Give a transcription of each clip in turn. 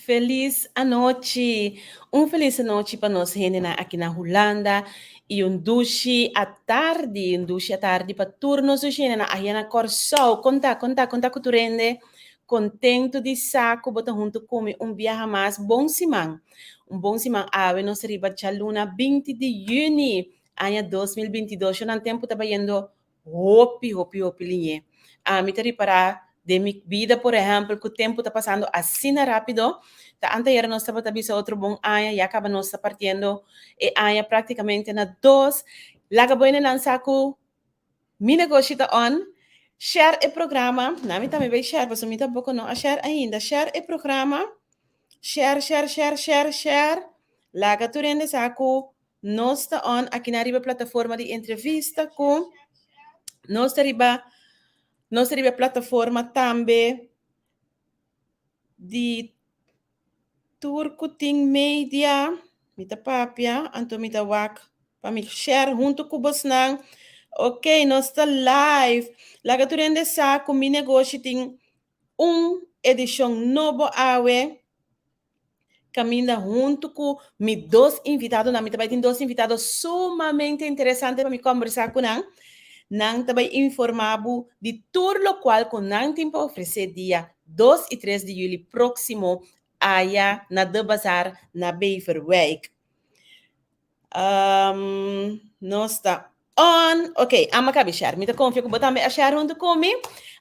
Felis anochi! Un felis anochi pa nos hendenan aki na Hulanda i un dushi atardi, un dushi atardi pa tur nos dushi hendenan ahi na Kòrsou. Kon ta, kon ta, kon ta ku tur hende? Kontentu di sa ku bo ta huntu ku mi un biaha mas. Bon siman! Un bon siman awe nos ta riba djaluna 20 di yüni aña 2022. Shonnan tempu ta bayendo Hopi, hopi, hopi liñé. Ami ta ripará den mi bida, por ehèmpel, ku tempu ta pasando asina rápido. Ta anteayer nos tabata bisa otro bon aña, ya kaba nos ta partiendo e aña práktikamente na dos. Laga bo hende nan sa ku mi negoshi ta on. Share e programa. Na mi tambe bai share, pasobra mi tampoko no a share ainda. Share e programa. Share, share, share, share, share. Laga tur hende sa ku Nos ta on aki na riba plataforma di entrevista ku nos ta riba nos ta riba plataforma tambe di tur ku tin media. Mi ta papia, anto mi ta wak pa mi share huntu ku bosnan. Ok, nos ta live. Laga tur hende sa ku mi negoshi tin un edishon nobo awe. Kaminda huntu ku mi dos invitadonan. Mi ta bai tin dos invitado sumamente interesante pa mi kòmbersá ku nan. Nan ta bai informá bo di tur lokual ku nan tin pa ofresé dia 2 i 3 di yüli próksimo aya na De Bazaar na Beverwijk. Um, nos ta on. Ok, ama kabi share. Mi ta konfia ku bo tambe a share huntu ku mi.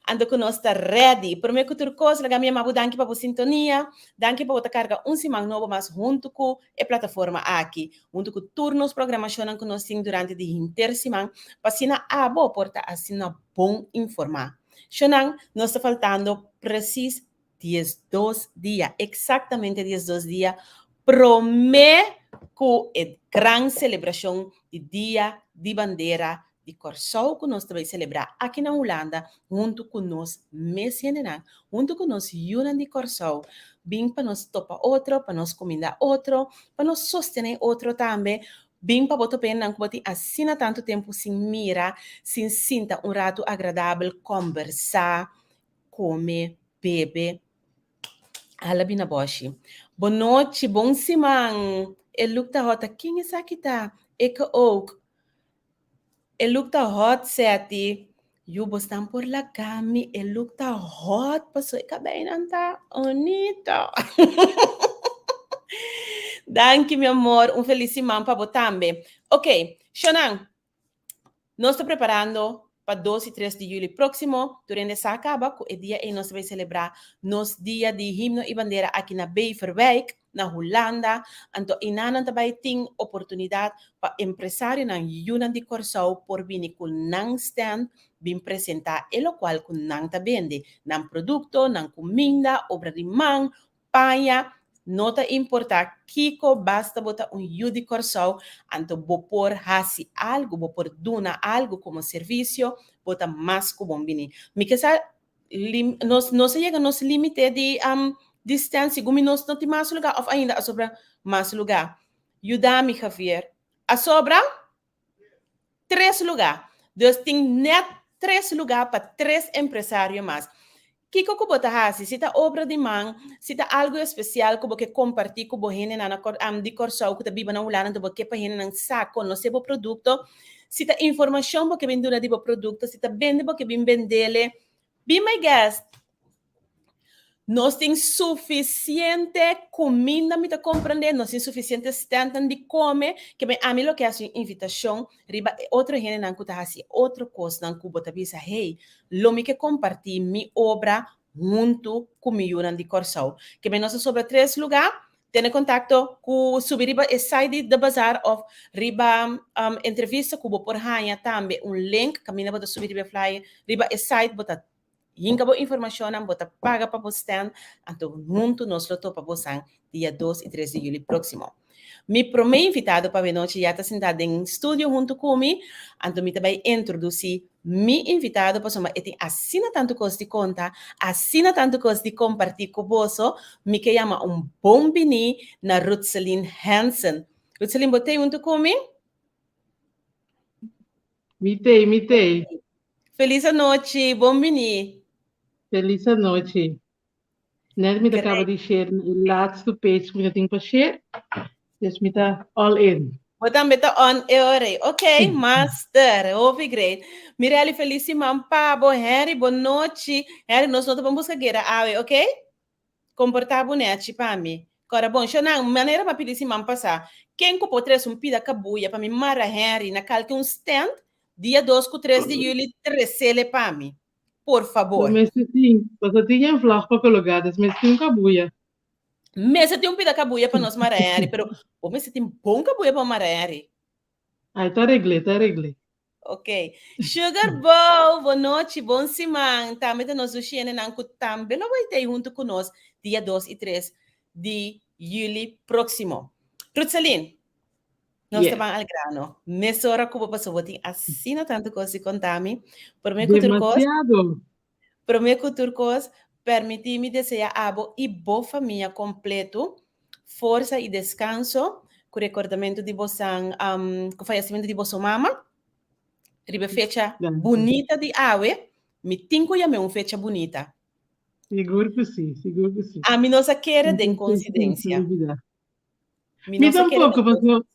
Anto ku nos ta ready. Promé ku tur kos, laga mi yama bo danki pa bo sintonia. Danki pa bo ta karga un siman nobo mas huntu ku e plataforma aki. Huntu ku tur nos programashonnan ku nos tin durante di henter siman, pa asina abo por ta asina bon informá. Shonnan, nos ta faltando presis 12 dia, eksaktamente 12 dia promé ku e gran selebrashon di Dia di Bandera di Kòrsou ku nos ta bai selebrá aki na Hulanda huntu ku nos mes hendenan, huntu ku nos yunan di Kòrsou. Bin pa nos topa otro, pa nos kumindá otro, pa nos sostené otro tambe. Bin pa bo topa hendenan ku bo tin asina tantu tempu sin mira, sin sinta un ratu agradabel, kòmbersá, kome, bebe, hala bina bòshi. Bonochi, bon siman. E look ta hot. Ken esaki ta? Ikke ook. E look ta hot, Seti. Yu, bosnan por laga mi. E look ta hot, paso e kabeinan ta bonito. Danki, mi amor. Un felis siman pa bo tambe. Ok, Shonan, Nos ta preparando pa 2 i 3 di juli próksimo. Tur hende sa kaba ku e dia ei nos ta bai selebrá nos dia di himno i bandera aki na Beverwijk, na Hulanda. Anto einanan ta bai tin oportunidat pa empresarionan yunan di Kòrsou por bini ku nan stand bin presentá e lokual ku nan ta bende, nan produkto, nan kuminda, obra di man, Paña, no ta importá kiko, basta bo ta un yu di Kòrsou, anto bo por hasi algu, bo por duna algu komo servisio, bo ta mas ku bon bini. Mi ke sa lim, nos, nos a yega nos límite di di stand, segun mi nos no tin mas lugá òf ainda a sobra mas lugá. Yuda mi, Javier. A sobra? Tres lugá. Dus tin nèt tres lugá pa tres empresario mas. Kiko ku bo ta hasi? Si ta obra di man, si ta algu espesial ku bo ke kompartí ku bo hendenan na Kòr di Kòrsou ku ta biba na Hulanda anto bo ke pa hendenan sa, konosé bo produkto, si ta informashon bo ke bin duna di bo produkto, si ta bende bo ke bin bendele, be my guest. Nos tin sufisiente kuminda, mi ta komprendé, nos tin sufisiente stèntnan di kome, ke men ami lo ke hasi un invitashon riba e otro hendenan ku ta hasi otro kosnan ku bo ta bisa, hey, lo mi ke kompartí mi obra huntu ku mi yunan di Kòrsou. Ke men nos a sobra tres lugá, tene kontakto ku subi riba e site di The Bazaar òf riba entrevista ku bo por haña tambe un link kaminda bo ta subi riba e flyer, riba e site bo ta Hinka bo informashonnan, bo ta paga pa bo stand, anto huntu nos lo topa bosan dia 2 i 3 di juli próksimo. Mi promé invitado pa awenochi ya ta sintá den studio huntu ku mi, anto mi ta bai introdusí mi invitado pasobra e tin asina tantu kos di konta, asina tantu kos di kompartí ku boso, mi ke yama un bon biní na Rutseline Hansen. Rutseline, bo t'ei huntu ku mi? Mi t'ei, mi t'ei. Felis anochi, bon bini. Felis anochi. Net mi ta kaba di share e laatste page ku mi ta tin pa share. Dus mi ta all in. Bo tambe ta on e ora ei. Ok, master. Hopi great. Mirelli, feliz siman pa bo. Henry, bon nochi. Henry, nos no ta ban buska guera awe, ok? Komportá bo nèchi pa mi. Kòrda bon, shonnan, manera mi a pidi siman pasá, ken ku por trese un pida kabuya pa mi mara Henry na kalke un stand dia dos ku tres di yüli, tresele pa mi. Por Bo fabor. mester tin, pasobra tin yen vlag pa kologá, dus mester tin un kabuya. Mester tin un pida kabuya pa nos mara Henry, pero bo mester tin bon kabuya pa bo mara Henry. Ai, ta regl'é, ta regl'é. Ok. Sugar Bow, bon nochi, bon siman. Tambe ta nos dushi hendenan ku tambe lo bai tei huntu ku nos dia dos i tres di yüli próksimo. Rutselin, nos ta Yes. ban al grano. Mesora ku bo pasobra bo tin asina tantu kos di konta mi. Promé ku tur kos, Demasiado. Promé ku tur kos, permití mi deseá abo i bo famia kompletu forsa i deskanso ku rekordamentu di bosan ku fayesimentu di boso mama. Riba e fecha bunita di awe, mi tin ku yam'é un fecha bunita. Sigur ku sí, sigur ku sí. Ami no sa kere den konsidensia. Mi tampoko, paso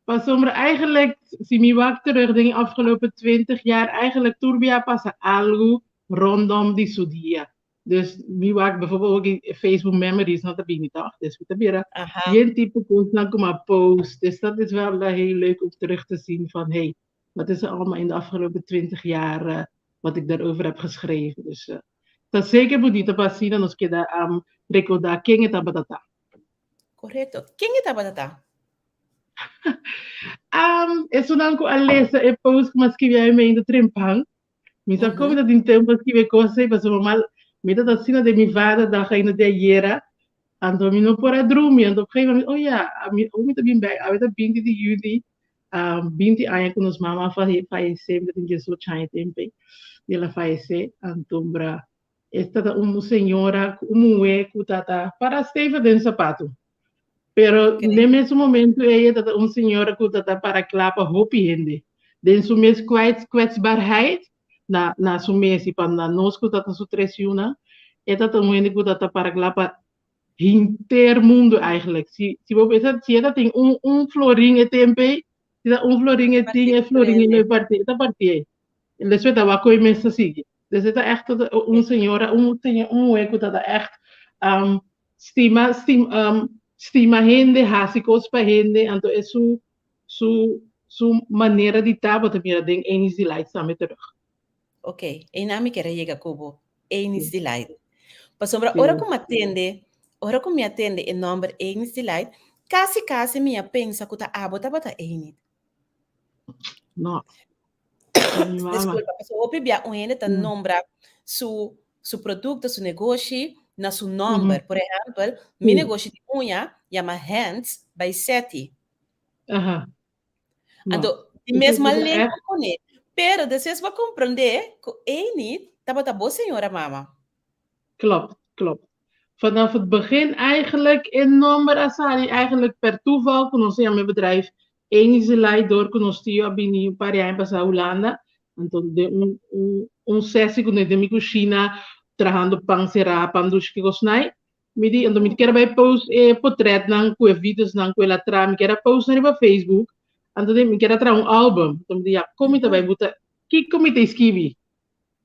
Pasobra eigenlijk, si mi wak terug den e afgelopen 20 jaar, eigenlijk tur bia pasa algu rondom di su dia. Dus mi wak bijvoorbeeld ook in Facebook memories no ta bini toch? Dus mi ta bira yen tipo kosnan ku mi a post. Dus dat is wel heel leuk om terug te zien van hey, wat is er allemaal in de afgelopen 20 jaar uh, wat ik daarover heb geschreven. Dus uh, ta zeker bonito pa asina nos keda um, recordar ken e tabata ta. Correcto. Ken e tabata ta? Um, esunnan ku a lesa e post ku mi a skibi awe meinta trempan. Mi sa kon mi ta tin tempu pa skibi e kos ei, pasobra mal mi ta asina den mi vaderdag ainda di ayera, anto mi no por a drumi, anto op gegeven moment, oh ya, ami, ora mi ta bin bek, awe ta binti di juli, um, binti aña ku nos mama a fayesé, mi ta tin diesocho aña e tempu ei, di el a fayesé, anto bra, Esta ta un señora, un muhé ku ta ta para stevig den sapatu. Pero den mesun momento ella ta ta un señora ku ta ta para kla pa hopi hende. Den su mes kwets, kwetsbaarheid, na, na su mes i pa na nos ku ta ta su tres yunan, e ta ta un hende ku ta ta para kla pa henter mundu eigenlijk. Si, si bo pensa, si e ta tin un, un florin e tempu ei, si ta un florin e tin, e florin ei lo e parti, e ta partié. Despues ta wak koe mes ta sigui. Dus e ta echt un señora, un señor, un muhé ku ta ta echt um, stima, stima, um, stima hende, hasi kos pa hende, anto e su, su, su manera di ta, bo ta mira den Eni's Delights tambe terug. Ok, einan mi kier a yega ku bo, Eni's Delight. Pasobra ora ku mi a tende, ora ku mi a tende e nòmber Eni's Delight, kasi kasi mi a pensa ku ta abo tabata Enid. No. Disculpa, pasobra hopi bia un hende ta nombra su su producto, su negoshi na su nomber. Por ehempel, mi negoshi di uña yama Hands by Setty. Aha. No. Anto, di mes ma link pa pone. Pero despues bo a comprende cu Enid tabata bo señora mama. Klopt, klopt. Vanaf het begin eigenlijk e nomber a sali eigenlijk per toeval cu nos a yama e bedrijf Eni's Delight door cu nos tio a bini un par di aña pasa Hulanda. Anto den un, un, un sessie cu nos den mi cushina trahando pan será, pan dushi ki cosnai, mi di, anto mi kier a bay post e potretnan cu e videosnan cu el a traha, mi kier a post nan riba Facebook, anto di mi kier a traha un album. Anto mi di, ya, con mi ta bay buta, kico mi ta skibi?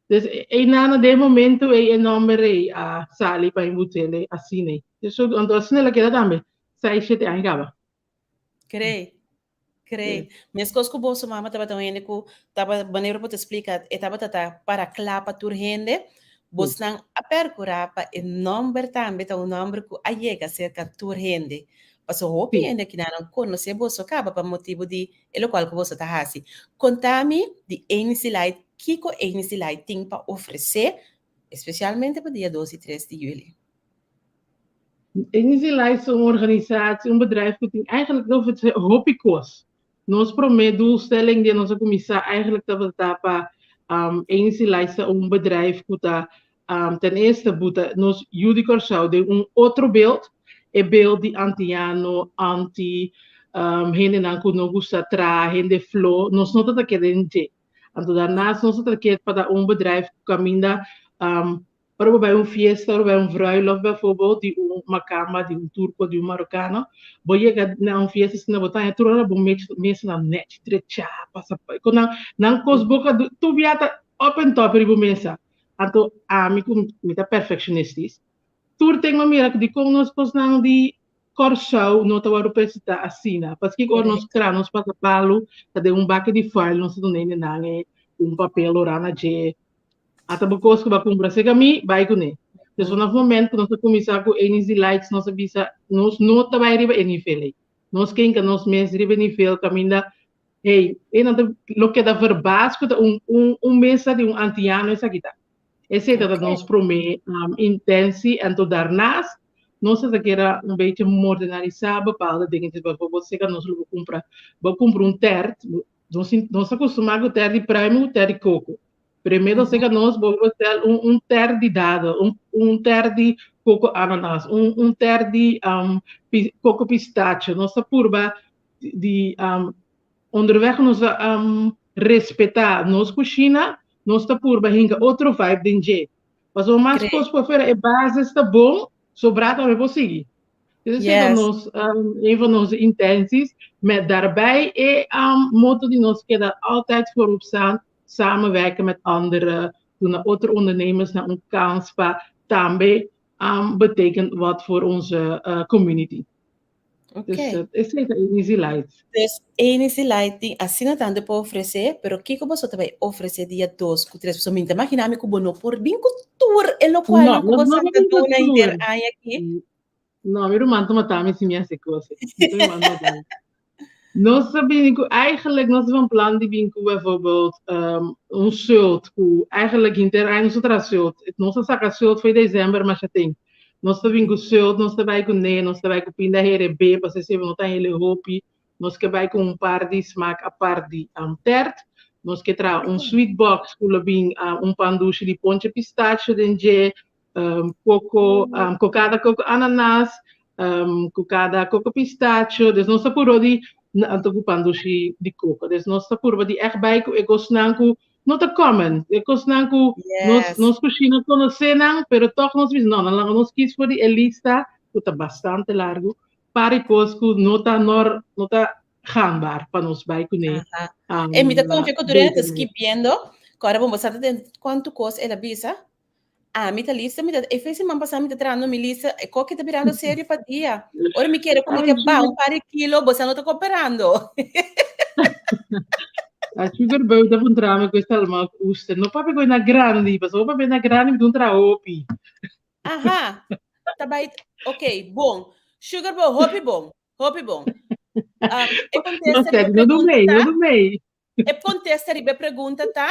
Dus einan na den momento ei e nomber ei a sali pa inbutele asina ei. Dus anto asina el a keda tambe, seis, shete aña kaba. Great, great. Meskos ku boso mama tabata un hende ku tabata, manera bo ta splika, e tabata ta para kla pa tur hende, bosnan a perkurá pa e nomber tambe ta un nomber ku a yega serka tur hende. Pasobra hopi hende akinan konosé boso kaba pa motibu di e lokual ku boso ta hasi. Konta mi di Eni's Delight, kiko Eni's Delight tin pa ofresé, espesialmente pa dia dos i tres di yüli? Eni's Delight ta un organisatie, un bedrijf ku tin eigenlijk ta ofresé hopi kos. Nos promé doelstelling dia nos a kuminsá eigenlijk tabata pa Eni's Delight ta un bedrijf ku ta Ten eerste buta nos yu di Kòrsou den un otro beeld, e beeld di antiano, anti, hendenan ku no gusta traha, hende flo, nos no ta ta keda den dje. Anto daarnaast nos ta ta keda pa ta un bedrijf ku kaminda. Ora bo bai un fiesta, ora bo bai un bruiloft bijvoorbeeld di un makamba, di un turko, di un marokano, bo yega na un fiesta asina bo ta haña tur ora bo mesanan nèchi trechá, pasa ku nan nan kos boka tur bia ta op en top riba bo mesa. Anto ami ku mi ta perfectionistis, tur ten a mira dikon nos kosnan di Kòrsou no ta wòrdu presentá asina. Paskiko ora nos kra nos pasa palu ta den un baki di foil nos ta duna hende nan e un papel orá na dje. Ata bo kos ku bo a kumpra serka mi, bai kuné. Dus vanaf moment ku nos a kuminsá ku Enis Delights nos a bisa nos no ta bai riba e nivel ei. Nos ke hinka nos mes riba e nivel kaminda hey, e nan ta lo keda verbaas ku ta un un un mesa di un antiano esaki ta. Esei ta nos promé intensi anto daarnaast nos ta kera un beetje modernisá bepaalde dingetjes. Bijvoorbeeld seka nos lo bo kumpra bo kumpra un tèrt nos nos ta kustumá ku tèrt di pruim ku tèrt di koko. Pero inmiddels seka nos bo bestel un un tèrt di dadel, un un tèrt di koko ananas, un un tèrt di koko pistacho. Nos ta purba di onderweg nos ta respetá nos kushina, nos ta purba hinka otro vibe den dje. Pasobra mas kos por fuera e basis ta bon, sobrá tambe por sigui. Dus esei ta nos een van onze intenties. Met daarbij e motto di nos keda altijd voorop staan, samenwerken met anderen, duna otro ondernemers nan un kans pa tambe betekent wat voor onze community. Okay. Dus esei ta Easy Light. Dus Easy Light tin asina tantu por ofresé, pero kiko boso ta bai ofresé dia dos ku tres? Pasobra mi ta imaginá mi ku bo no por bin ku tur e lokual No, ku nos boso no ta bin ku duna henter tur. aña aki. No, mi ruman ta mata mi si mi hasi kos. Mi ruman ta mata mi. Nos ta bini ku eigenlijk nos ta van plan di bin ku bijvoorbeeld un sult ku eigenlijk henter aña nos ta traha sult. Nos a saka sult for december masha tin. Nos ta bin ku sult, nos ta bai ku ne, nos ta bai ku pinda herebé pasobra esei no ta hele hopi. Nos ke bai ku un par di smaak apart di tert. Nos ke traha un sweet box ku lo bin un pan dushi di ponche pistacho den dje, koko, kokada koko ananas, kokada koko pistacho. Dus nos ta purba di, anto ku pan dushi di koko. Dus nos ta purba di ègt bai ku e kosnan ku no ta common, e kosnan ku nos nos kushina konosé nan, pero tòg nos bisa no, nan laga nos kis for di e lista ku ta bastante largu, par di kos ku no ta nor, no ta gangbaar pa nos bai kuné. E mi ta konfia ku Dorena ta skibiendo, ku ora bo sa ta den kuantu kos el a bisa, Ami ta lista, mi ta, e fe siman pasá mi ta trahando mi lista, e koki ta birando serio pa dia. Ora mi kere ku mi ke baha un par di kilo, bosa no ta koperando. A sugar bow ta puntra mi ku esta alma uster. No papia ku e na grandi, pasobra papia na grandi mi ta un traha hopi. Aha, ta bai, ok, bon. Sugar bow, hopi bon, hopi bon. Um, e No kontesta sé, riba e no pregunta dumei, no ta, dumei. e kontesta riba e pregunta ta,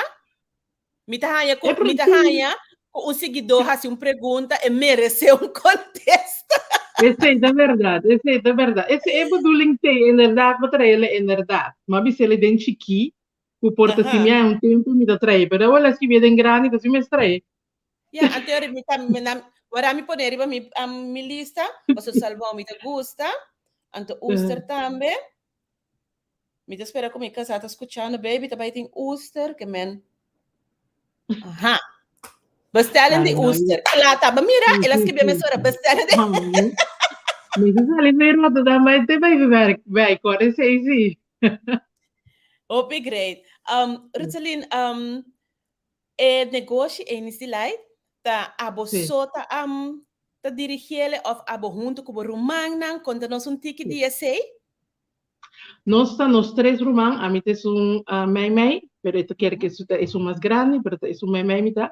Mi ta haña ku E mi ta pro- haña ku un siguidó hasi un pregunta e meresé un kontesta. Esei ta bèrdat, esei ta bèrdat. Esei e bedoeling te, inderdaad, pa traele inderdaad. Ma bisele den chikí, ku por ta si mi Aha. haña un tempu mi ta trae, pero awor la skibié den grandi, ta si mi mes trae. Ya, anto ora mi ta mi na ora mi pone riba mi mi lista, pasobra salmon mi ta gusta, anto oester tambe. Mi ta spera ku mi kasá ta skuchando. Baby ta bai tin oester ke men. Aha. Bestellen di Ay, no. oester. Kla ta. Ba mira, el a skibí mesora. Bestellen di. Mi ta sali bij Rotterdam, maar te bij werk bij hoor. Esei sí. Hopi great. Rutseline, e negoshi Enis Delight ta abo so ta ta dirigiele of abo hunto ku bo rumannan? Konta nos un tiki di esei. Nos ta nos tres ruman, ami ta esun meimei, pero e ta kere ku esun ta esun mas grandi, pero ta esun meimei mi ta.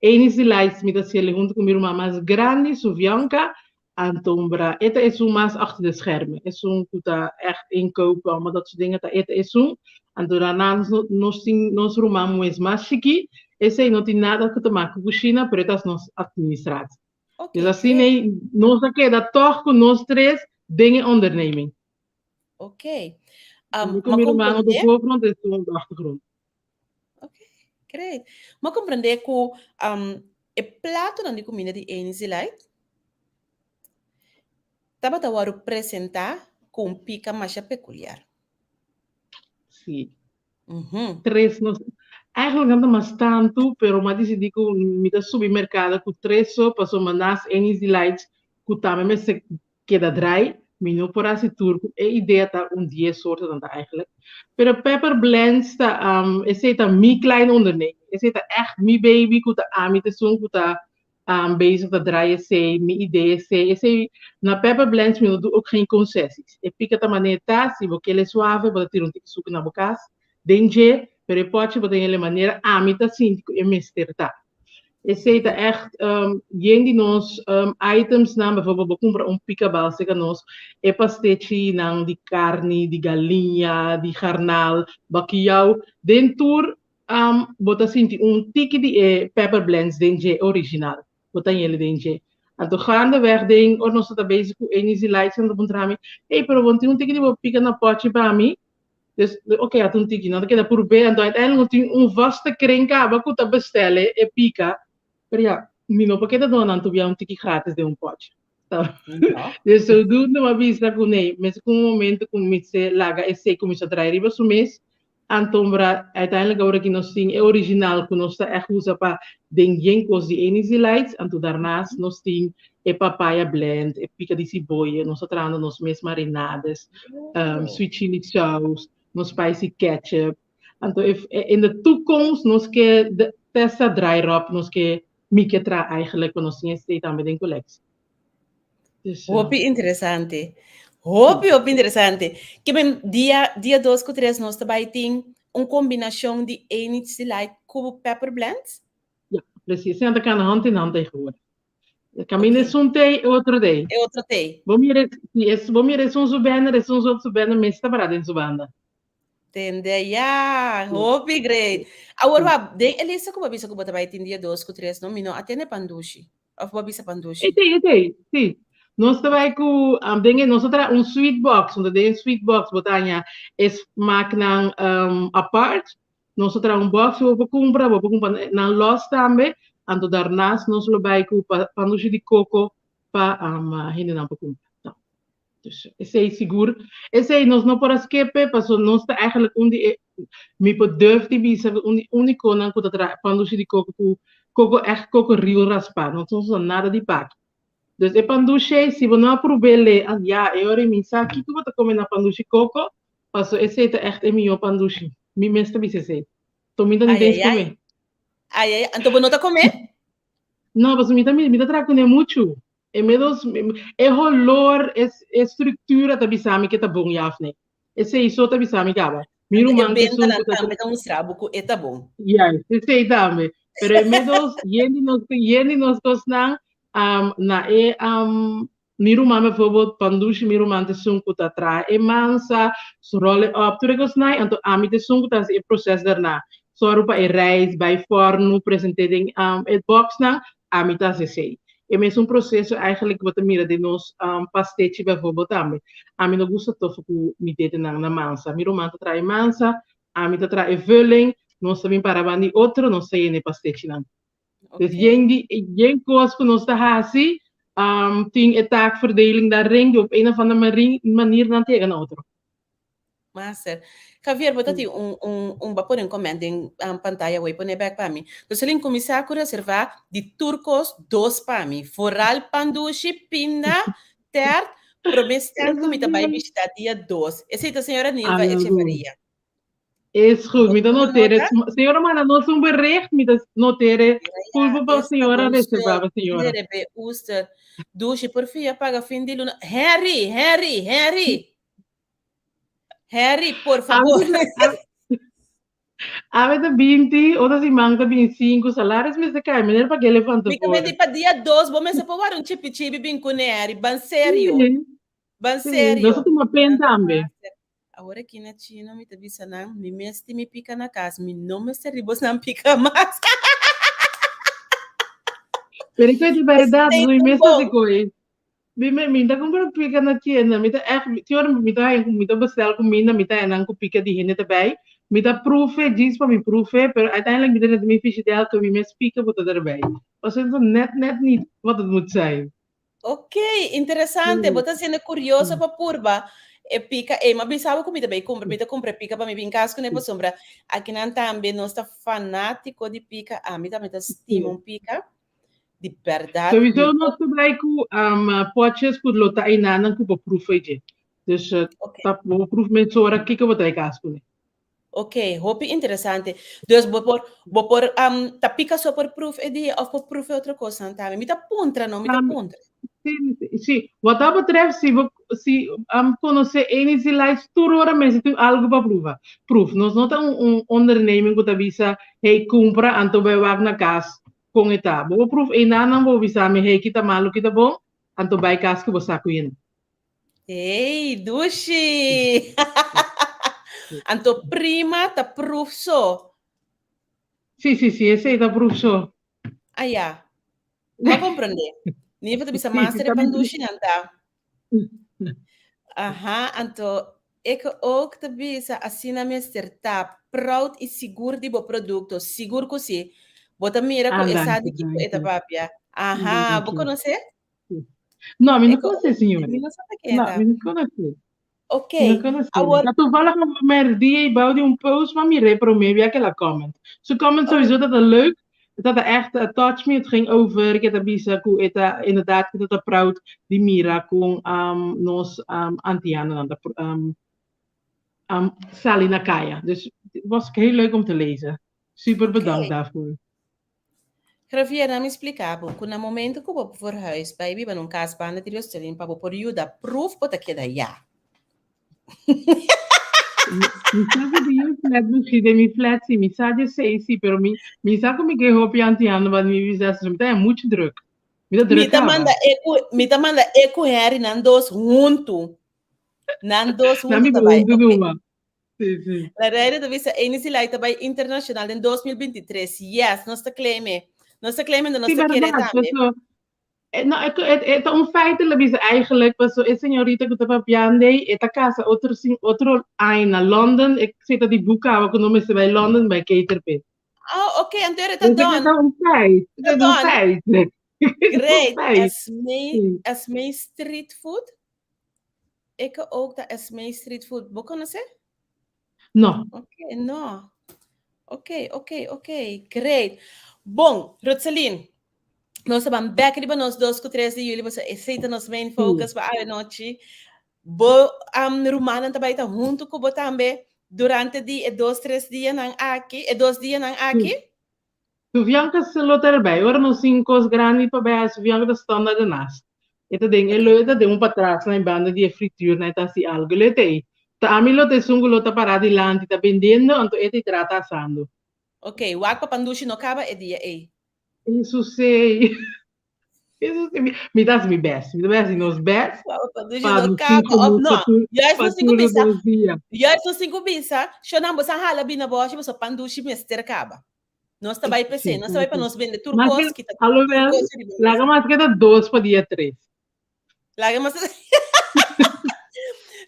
Enis di Lights mi ta hasiel huntu ku mi ruman mas grandi, Suvianka, antombra e ta esun mas achter de schermen, esun ku ta ègt inkopen, allemaal dat soort dingen, ta e ta esun. Anto daarna nos tin nos ruman mues mas chikí, esei no tin nada ku ta make ku kushina, pero e ta nos administratie. Okay, Dus asina great. ei nos a keda tòg ku nos tres den e onderneming. Ok. Mi ku Ma mi ruman op de comprende. voorgrond en su op de achtergrond. Ok, great. Ma comprende ku e platonan di kuminda di Enis Delight tabata wòrdu presentá ku un pika masha pekuliar. Sí. Mhm. Tres nos. Eigenlijk nan ta mas tantu, pero m'a disidí ku mi ta subi merkado ku tres so, pasobra nas Annie's Delights ku tambe mester keda drai, mi no por hasi tur ku e idea ta un dies sortonan ta eigenlijk. Pero Pepper Blends ta esei ta mi kleine onderneming, esei ta ègt mi baby ku ta ami ta esun ku ta bezig ta draai esei, mi idea esei, esei na Pepper Blends mi no do ook geen concessies. E pika ta manera ta, si bo kele suave bo ta tira un tiki suku na bo kas den dje, pero e pochi bo ta hende manera ami ta sinti ku e mester ta. Esei ta ègt yen di nos itemsnan, bijvoorbeeld bo kumpra un pikabal serka nos, e pastechinan di karni, di galiña, di garnal, bakiyau, den tur bo ta sinti un tiki di e pepper blends den dje original, bo ta hende den dje. Anto gaandeweg den ora nos ta bezig ku Annie's Delights nan ta puntra mi, hey pero bo tin un tiki di bo pika na pochi pa mi? Dus, oké, okay, un tiki, nan ta keda purbe, anto uiteindelijk no tin un vaste kring kaba ku ta bestel e pika. Pero ja, mi no por keda duna nan tubia un tiki gratis den un potje. Dus zodoende m'a bisa ku nee, mester ku un momento ku mi se laga esei kuminsá draai riba su mes, anto bra uiteindelijk awor aki nos tin e original ku nos ta ègt usa pa den yen kos di Annie's Delights, anto daarnaast nos tin e papaya blend, e pika di siboye, nos ta trahando nos mes marinades, sweet chili saus, nos spicy ketchup. Anto if, in de toekomst nos ke testa dry rub, nos ke mi ke traha eigenlijk, pa nos tin esei tambe den colectie. Dus, Hopi interesante. Hopi, hopi interesante. Ke men dia, dia 2 ku 3 nos ta bai tin un kombinashon di Annie's Delight ku Pepper Blends? Ja, precies. Esei ta kana hand in hand tegenwoordig. Caminda esun tei, e otro tei. E otro tei. Bo mira, si es, bo mira esun su banner, esun su otro banner, mes ta pará den su banda. Tende, ya, hopi great. Awor wa, den e lista ku bo a bisa ku bo ta bai tin dia dos ku tres, no, mi no a tene pandushi. Of bo a bisa pandushi? E tei, e tei, si. Nos ta bai ku, den e, nos ta traha un sweet box, unda den e sweet box bo ta haña e smaaknan apart. Nos ta traha un box bo por kumpra, bo por kumpra nan los tambe. Anto daarnaast nos lo bai ku pandushi di koko pa hendenan por kumpra. Dus esei sigur, esei nos no por a skepe, paso nos ta eigenlijk un di e, mi por durf di bisa un di únikonan ku ta traha pandushi di koko ku koko ègt koko riu raspá. Nos no usa nada di paki. Dus e pandushi ei, si bo no a prob'é le, ya, e ora ei mi sa kiko bo ta kome na pandushi koko, Paso esei ta echt e mihó pandushi. Mi mes ta bisa esei. To mi ta ni Ai, eens ai, ai. come. Ai, ai, anto bo no ta come? No, paso mi ta mi ta traha kuné muchu. E medos e holor, e e structura ta bisa mi ke ta bon ya of nee. Esei so ta bisa mi kaba. Mi Anto e ruman ta esun bentanan ku ta tambe ta mustra bo ku e ta bon. Juist, esei tambe. Pero e medos yen di nos yen di nos kosnan na e Mi ruman bijvoorbeeld, pandushi mi ruman ta esun ku ta traha e mansa, su ròl e òp, tur e kosnan, anto ami ta esun ku ta hasi e proses dèrna. Sòru pa e reis bai fòrnu, present'é den e bòksnan, ami ta hasi esei. E mesun proseso eigenlijk bo ta mira den nos pastechi bijvoorbeeld tambe. Ami no gusta tofu ku mi dedenan na mansa. Mi ruman ta traha e mansa, ami ta traha e vulling, nos ta bin para banda di otro, nos ta yena e pastechinan. Dus yen di yen kos ku nos ta hasi, um, tin e taakverdeling daarin, di op een of andere marin, manier nan ta yega na otro. Master. Javier, bo ta tin un, un, un ba pone un comment den um, pantaya hoy, pone back pa mi. Dus elin kuminsá ku reservá di tur kos dos pa mi. Vooral pandushi, pinda, tert, promé stand ku mi ta bai bishitá dia dos. Esei ta señora Nilva Echevarria. Is goed, mi ta notere. Señora manda nos un bericht, mi ta notere. Pulpo pa señora reserva pa señora. Rebe uster. Dushi por fia paga fin di luna. Henry, Henry, Henry. Henry, por favor. Awe ta 20, otro siman ta 25, salaris mester kai, meneer pa ke levanta Mi ta pa dia 2, bo mester por wara un chipi chibi bin ku Henry, ban serio. Ban serio. Nos ta tuma pen tambe. Awor aki na chino mi ta bisa nan, mi mes tin mi pika na kas, mi no mester di bosnan pika mas. Pero ik weet di berdad, mi mes ta si koe. Mi me mi ta kumpra pika na tienda, mi ta echt, ti ora mi ta mi ta bestel kuminda, mi ta nan ku pika di hende ta bij. Mi ta proefe, djis pa mi proefe, pero uiteindelijk mi ta net mi frigidaire ku mi mes pika bo ta erbij. Pasobra net net niet wat het moet zijn. Ok, interesante. Bo ta siendo curioso pa purba. E pika ei, m'a bisa bo ku mi ta bai kumpra, mi ta kumpra e pika pa mi bin kas kuné pasobra akinan tambe nos ta fanátiko di pika, ami tambe ta stima un pika, di bèrdat. Sowieso nos ta bai ku potjes ku lo ta einanan ku bo pruf ei dje. Dus ta bo pruf mesora kiko bo ta bai kas kuné. Ok, hopi interesante. Dus bo por, bo por um, ta pika so por proef e dia of por proef e otro kosnan tambe? Mi ta puntra, no, mi ta puntra. Sí, sí. Wat dat betreft, si bo si um, konosé Energy Lights, tur ora mester tin algu pa proeva. Proef. Nos no ta un, un onderneming ku ta bisa, hey, kumpra, anto bai wak na kas kon e ta. Bo por proef einan, bo bisa mi, hey, kita malu, kita bon, anto bai kas ku bo sa ku yena. Hey, dushi! Anto prima ta proef so. Sí, sí, sí, esei ta proef so. Ah ya. M'a comprende. Ni ta bisa master e pan dushi nan ta. Aha, anto ik ook ta bisa asina mester ta proud y sigur di bo producto. Sigur ku si. Bo ta mira ku e sa di kiko e ta papia. Aha, bo konosé? No, mi no conoce, señora. Mi no sabe ken No, mi no conoce. Ok. Mi no conoce. Awor... Ta toevallig een merdie e bouw die un post van mi pero me via que la comment. Su comment sowieso dat het leuk. Dat het echt uh, touch me. Het ging over ik het bisa ku eta inderdaad ku dat proud di mira con um, nos um, antianen um, um, sali na kaya. Dus het was heel leuk om te lezen. Super bedankt okay. daarvoor. Javier, na mi splika bo ku na momento ku bo verhuis bai biba na un kas banda di Rostelin pa bo por yuda proof bo ta keda ya. Mi sa ku di un flat mishi den mi flat si mi sa di esei si pero mi mi sa ku mi ke hopi antiano ba mi bisa mi ta muchu druk. Mi ta Mi druk ta kaba. manda e ku mi ta manda e ku Henry nan dos huntu. Nan dos Nan huntu mi ta bai. huntu Ok. numa. Sí, sí. La Reina ta bisa Eunice Lai ta bai internacional den 2023. Yes, nos ta claim e. Nos ta claim en nos Sí, ta kere verdad. tambe. Paso, no, het, het un feit la bisa eigenlijk, paso e señorita ku ta papiando ei, e ta casa otro sin otro aña na London, e zit di boek ku no mester bai London bai cater pe. Oh, oké, anto ta Dus done. het is een feit. Het Ta is een done. feit. Het is een Great. feit. Esme, Sí. Esme Street Food. Ik ook ta Esme Street Food. Bo conoce? No. Oké, no. Oké, oké, oké. Great. Bon, Rotselien. Nos ban back riba nos 2 ku 3 di juli, pasobra esei ta nos main focus pa awe Bo rumannan ta bai ta huntu ku bo tambe durante di e 2, 3 dianan aki, e 2 dianan aki? Suvianca se lo ta erbij. Ora nos tin kos grandi pa bai hasi, Suvianca ta standaard ernaast. E ta den, e lo e ta den un patras na e banda di e frituur na e ta hasi algo. Lo e ta ei. Ta ami lo ta esun ku lo ta pará dilanti ta bendiendo, anto e ta i trata asando. Ok, wak pa pandushi no kaba e dia ei. Eso sei. Eso sei. Mi ta hasi mi best. Mi ta bai hasi nos best. Wak pa pandushi Pa no nos tin kaba, of genoeg no. pa tur, Juist pa nos tin ku tur bisa, dos dia. juist nos tin ku bisa, shonnan boso a hala bina boshi, boso pandushi mester kaba. Nos ta bai p'esei, nos ta bai pa nos bende tur Mas kos, que, kita tur alhoewel, kos riba laga mesa. mas keda dos pa dia tres. Laga mas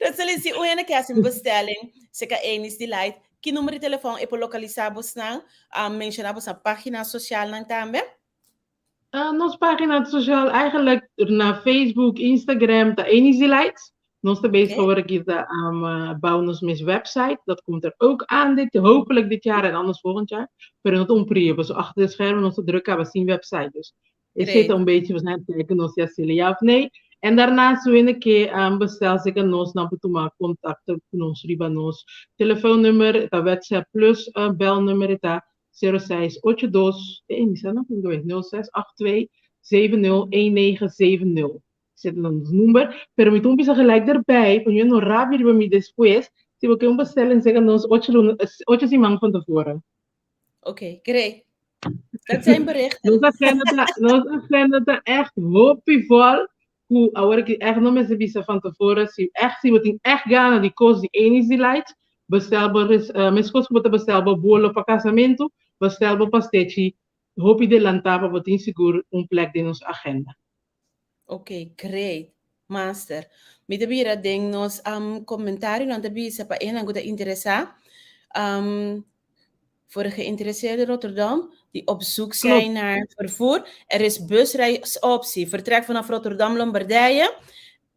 Rosalind, si un hende ke hasi un bestelling serka Eunice Delight, ki numero di telefòn e por lokalisá bosnan? Menshoná bosnan página sosialnan tambe. Nos página sosial eigenlijk na Facebook, Instagram ta Eunice Delight. Nos ta bezig awor aki ta bouw nos mes website. Dat komt er ook aan dit, hopelijk dit jaar en anders volgend jaar. Pero no ta un prio, pasobra achter de schermen nos ta druk kaba sin website. Dus e Great. zit un beetje, we zijn aan het kijken nos si asina ja of nee. En daarnaast wende ke bestel zeker nos nan por tuma contacto ku nos riba nos telefoonnummer, ta WhatsApp plus belnummer ta 0682, mi sa no kon geweest, 0682 701970. Zet dan ons nummer. Pero mi ta bisa gelijk erbij, pa no rabia riba mi despues, si bo ke un bestelling zeker nos 8 luna, 8 siman van tevoren. Oké, great. Dat zijn berichten. Nos agenda ta echt hopi vol. Ku awor ku echt no mester bisa van tevoren, si echt si bo tin echt gana di kos di Eunice Delight, bestel bo meskos ku bo ta bestel bo bolo pa kasamentu, bestel bo pastechi hopi delantá pa bo tin sigur un plek den nos agenda. Ok, great. Master. Mi ta bira den nos comentarionan ta bisa pa esnan ku ta interesá voor de geïnteresseerde Rotterdam die op zoek zijn naar vervoer. Er is busreisoptie. Vertrek vanaf Rotterdam Lombardije.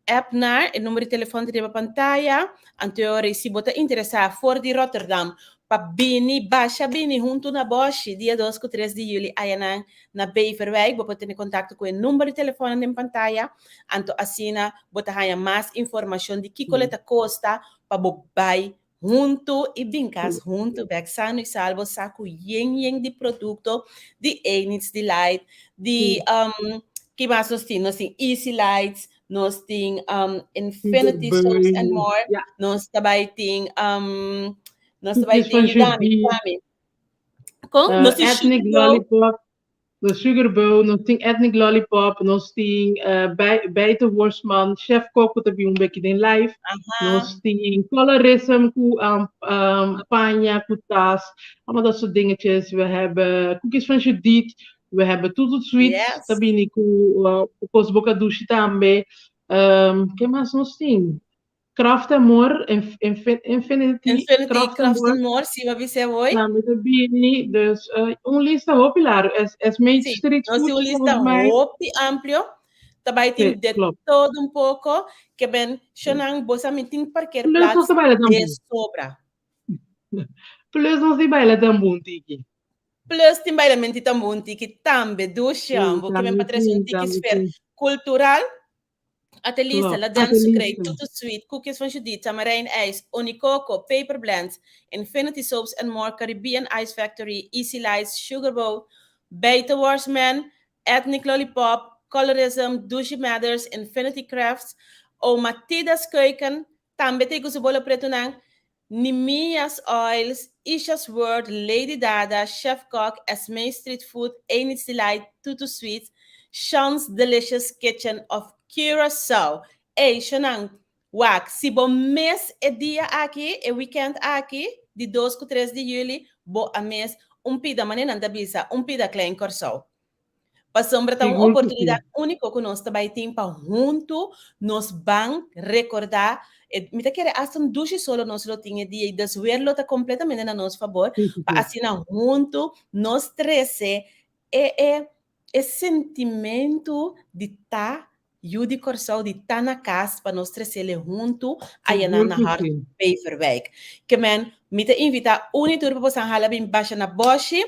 App na e number di telefòn ta riba pantaya. Anto ora si bo ta interesá for di Rotterdam pa bini basha bini huntu na Boshi dia 2 ku 3 di yüli ayanan na Beverwijk, bo por tene kontakto ku e number di telefòn den pantaya. Anto asina bo ta haña mas informashon di kiko lo ta kosta pa bo bai huntu i bin kas huntu bèk sano i salvo, sa ku yen yen di produkto di Enid's Delight, di ki mas nos tin? Nos tin Easy Lights, nos tin Infinity Soaps and More, nos ta bai tin nos ta bai tin yudami, yudami. Kon? Nos tin Ethnic Lollipop. Nos Sugar Bowl, nos tin Ethnic Lollipop, nos tin Bijte Worstman, Chef Kok ku ta bin un beki den live, nos tin Colorism ku paña, ku tas, allemaal dat soort dingetjes. We hebben Koekjes van Judith, we hebben Toet Sweets, ta bini ku kos boka dushi tambe. Ke mas nos tin? Craft and More, Infinity, Infinity Craft and More, More, si, m'a bisa hoy. Tambe ta bini, dus un lista hopi largo. Es Made Street Food. Nos un lista hopi amplio. Ta bai tin de todo un poco. Ke ben, shonan, bo sa mi tin parkeerplaats de sobra. Plus nos di baila tambú un tiki. Plus tin bailamento di tambú un tiki tambe, dushi, bo ke ben pa trese un tiki sfera cultural. Atelista, La Dance Sucre, Tutu Sweet, Koekjes van Judith, Tamarijn IJs, Onicoco, Paper Blends, Infinity Soaps and More, Caribbean Ice Factory, Easy Lights, Sugar Bowl, Bijte Worstman, Ethnic Lollipop, Colorism, Dushi Matters, Infinity Crafts, Oma Tida's Keuken, tambe ta e ku su bolo pretunan, Nimia's Oils, Isha's World, Lady Dada, Chef Kok, Esmee Street Food, Enid's Delight, Tutu Sweets, Sean's Delicious Kitchen of Curaçao. Ey, Shonan, wak, si bo mes e dia aki, e weekend aki, di 2 ku 3 di juli, bo a mes un pida, manera nan ta bisa, un pida Klein Kòrsou. Pasobra ta un oportunidat úniko ku nos ta bai tin pa huntu nos ban rekordá. E, mi ta kere asta un dushi solo nos lo tin e dia i dus weer lo ta kompletamente na nos fabor pa asina huntu nos trese e e e sentimentu di ta Yu di Kòrsou di ta na kas pa nos tresele huntu ayanan na Hart Beverwijk. Ke men, mi ta invitá un i tur pa bosan hala bin basha na bòshi.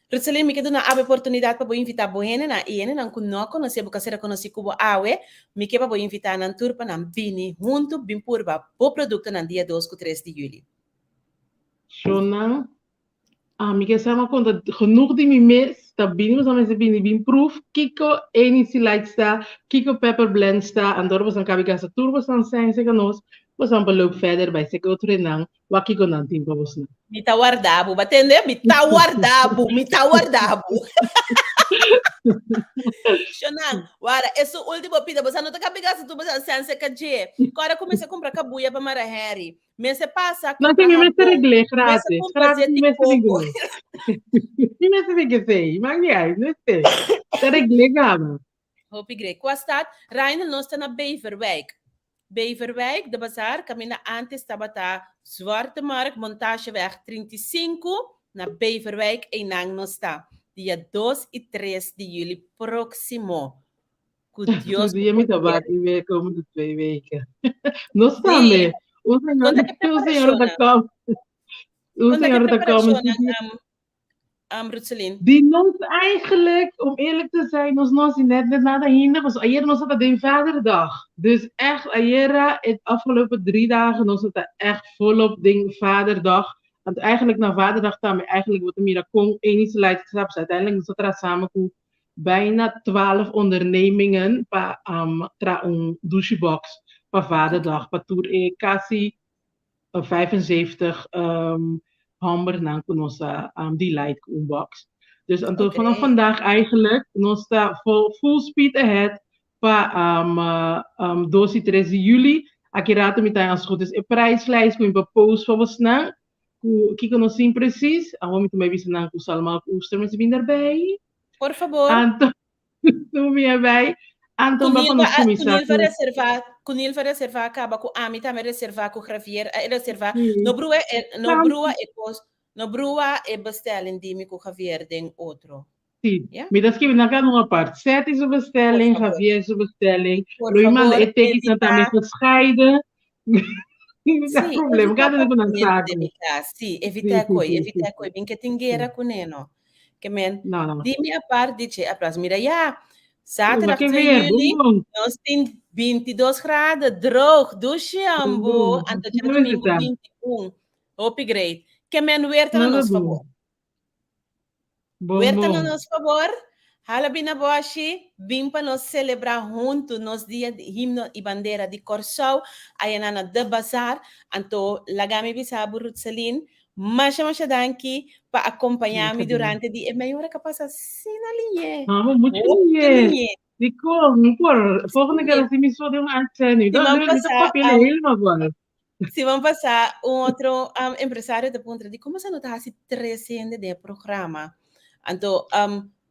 Rutseline, mi ke duna awe oportunidat pa bo invitá bo hendenan i hendenan ku no a konosé bo, ku a sera konosí ku bo awe, mi ke pa bo invitá nan tur pa nan bini huntu bin purba bo produktonan dia 2 ku 3 di yüli. Shonnan, Ami ke sa m'a konta genoeg di mi mes, ta bini boso mester bini bin proef kiko Enici Lights ta, kiko Pepper Blends ta, anto ora boso kabi gasta tur boso sèn serka nos, boso por loop verder bai serka otro hendenan wak kiko nan tin pa boso. Mi ta warda bo, bo a tende? Mi ta warda bo, mi ta warda bo. Shonan, wara, e su ultimo pida, boso no ta kabi gasta tur boso sèn serka dje. Kora kuminsá kumpra kabuya pa mara Harry. Mester pasa No, compra mi mester jabón. reglé Mester gratis. compra Gratis mi zeti mester coco. reglé. Mi mester bin kesei. Maak niet uit, no esei. Ta reglé kaba. Hopi great. Kua stad? Rainer, nos ta na Beverwijk. Beverwijk, de bazaar, kaminda antes tabata Zwarte Markt, Montageweg 35, na Beverwijk, einan nos ta. Dia 2 i 3 di juli próksimo. Ku Dios Dia mi ta bati weer komende 2 weken. Nos tambe. Un señor, un señor ta kom. Un señor ta kom. Rutselin? Di nos eigenlijk, om eerlijk te zijn, nos no hasi net net nada ainda, pasobra ayer nos ta den Vaderdag. Dus echt ayera, het afgelopen 3 dagen, nos ta echt volop den Vaderdag. Want eigenlijk na Vaderdag tambe, eigenlijk bo ta mira kon Eunice Light stap, uiteindelijk nos ta traha samen ku bijna 12 ondernemingen pa traha un douche box pa Vaderdag, pa tur e casi 75 hombernan cu nos a delight cu un box. Dus anto vanaf vandaag eigenlijk nos ta full speed ahead pa 2 y 3 di juli. Aki rato mi ta als goed is e prijslijst cu mi pa post pa bosnan. Ku kiko nos tin precies? Awor mi ta bai bisa nan ku salmou ku oester mester bin daarbij. Por fabor. Anto, nu mi a bai. Anto Ku pa nos Nilva a, ku kuminsá Nilva ku reservá, ku Nilva reservá kaba, ku ami tambe reservá, ku Javier a reservá. Sí. No brua e, no Tantu. brua e kos, no brua e bestelling di mi ku Javier den otro. Sí, Ja? mi ta skibi na kada un apart. Seti su bestelling, Por favor. Javier su bestelling. Por Lo mi manda favor, e tekens tambe evita gescheiden. No Sí, problema, evita kada un ku nan papiamento saco. den mi cas. Sí, evita Sí, sí, koi, sí, sí, evita sí. koi. Bin ke tin guera kuné no. Ke men, No, no. di mi apart di che apras. Mira ya, Maar zaterdag ke 2 weer, juli, bom bom. nos tin 22 graden, droog, dushi Bom ambo. bom. Anto Asina djadomingo ta. 21. Hopi great. Ke men weer ta na Nada nos bom. fabor. Bom Weer ta na bom. nos fabor. Hala bin na boshi, bin pa nos selebrá huntu nos dia di himno i bandera di Kòrsou, ayanan na De Bazaar. Anto laga mi bisa bo Rutselin, masha masha danki pa akompañá mi Masha danki. durante di e mei ora ku a pasa asina liñé. Mama, mucho Hopi liñé. liñé. Dikon, mi por, volgende keer Sí. hasi mi so den un uitzending. Siman Mi ta pasá, papia helemaal wel. Siman pasá un otro empresario ta puntra di komo sa no ta hasi tres hende den e programa. Anto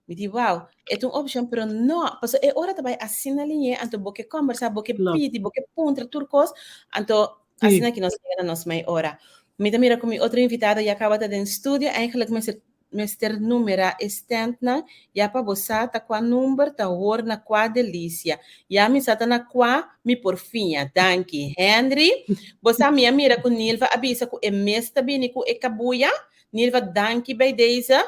mi di wow, e ta un opshon pero no, pasobra e ora ta bai asina liñé, anto bo ke kòmbersá, bo ke Klopt. pidi, bo ke puntra tur kos, anto Sí. asina ki nos yega na nos mei ora. Mi ta mira ku mi otro invitado ya kaba ta den studio, eigenlijk mester Mester numerá e stèntnan ya pa bo sa ta kua number ta hor na kua delisia. Ya mi sa ta na kua mi por fiña. Danki. Henry, Bo sa mi a mira ku Nilva a bisa ku e mes ta bini ku e kabuya. Nilva, danki bij deze.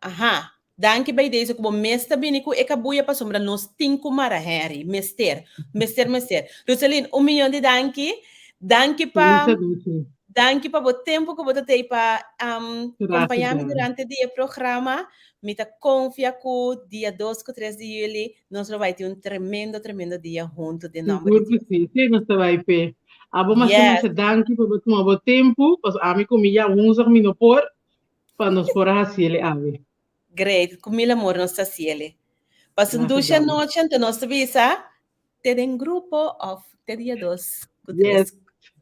Aha. Danki bij deze ku bo mes ta bini ku e kabuya pasobra nos tin ku mara Henry. Mester. Mester, mester. Roselyn, un miyon di danki. Danki pa. Feliz noche. Danki pa bo tempu ku bo ta tei pa um, Gracias, kompañá mi Dani. durante di e programa. Mi ta konfia ku dia 2 ku 3 di juli nos lo bai tin un tremendo, tremendo dia huntu den nòmber Sigur di ku Dios. sí. Sí, nos ta bai p'e. Abo masha Yes. masha danki pa bo tuma bo tempu, pasobra ami ku mi ya woensdag mi no por, pa nos por a hasi el awe. Great. Ku mil amor nos ta hasi el. Pasa un Gracias, dushi Dani. anochi, anto nos ta bisa te den grupo of te dia 2 ku Yes, 3.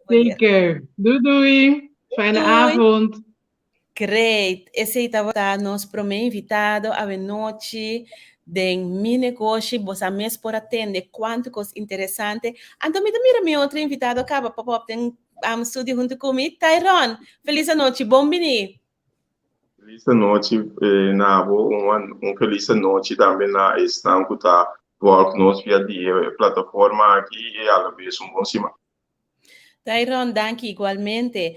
Wanneer. zeker. Doei doei. Fijne Doei. avond. Great! Esei tabata nos promé invitado awenochi den Mi Negoshi. Bo sa mes por a tende kuantu kos interesante. Anto mi ta mira mi otro invitado kaba pop up den studio huntu ku mi. Tyron, felis anochi, bon bini! Felis anochi na bo, un felis anochi tambe na esnan ku ta volg nos via di e plataforma aki i alabes un bon siman. Tyron, danki igualmente.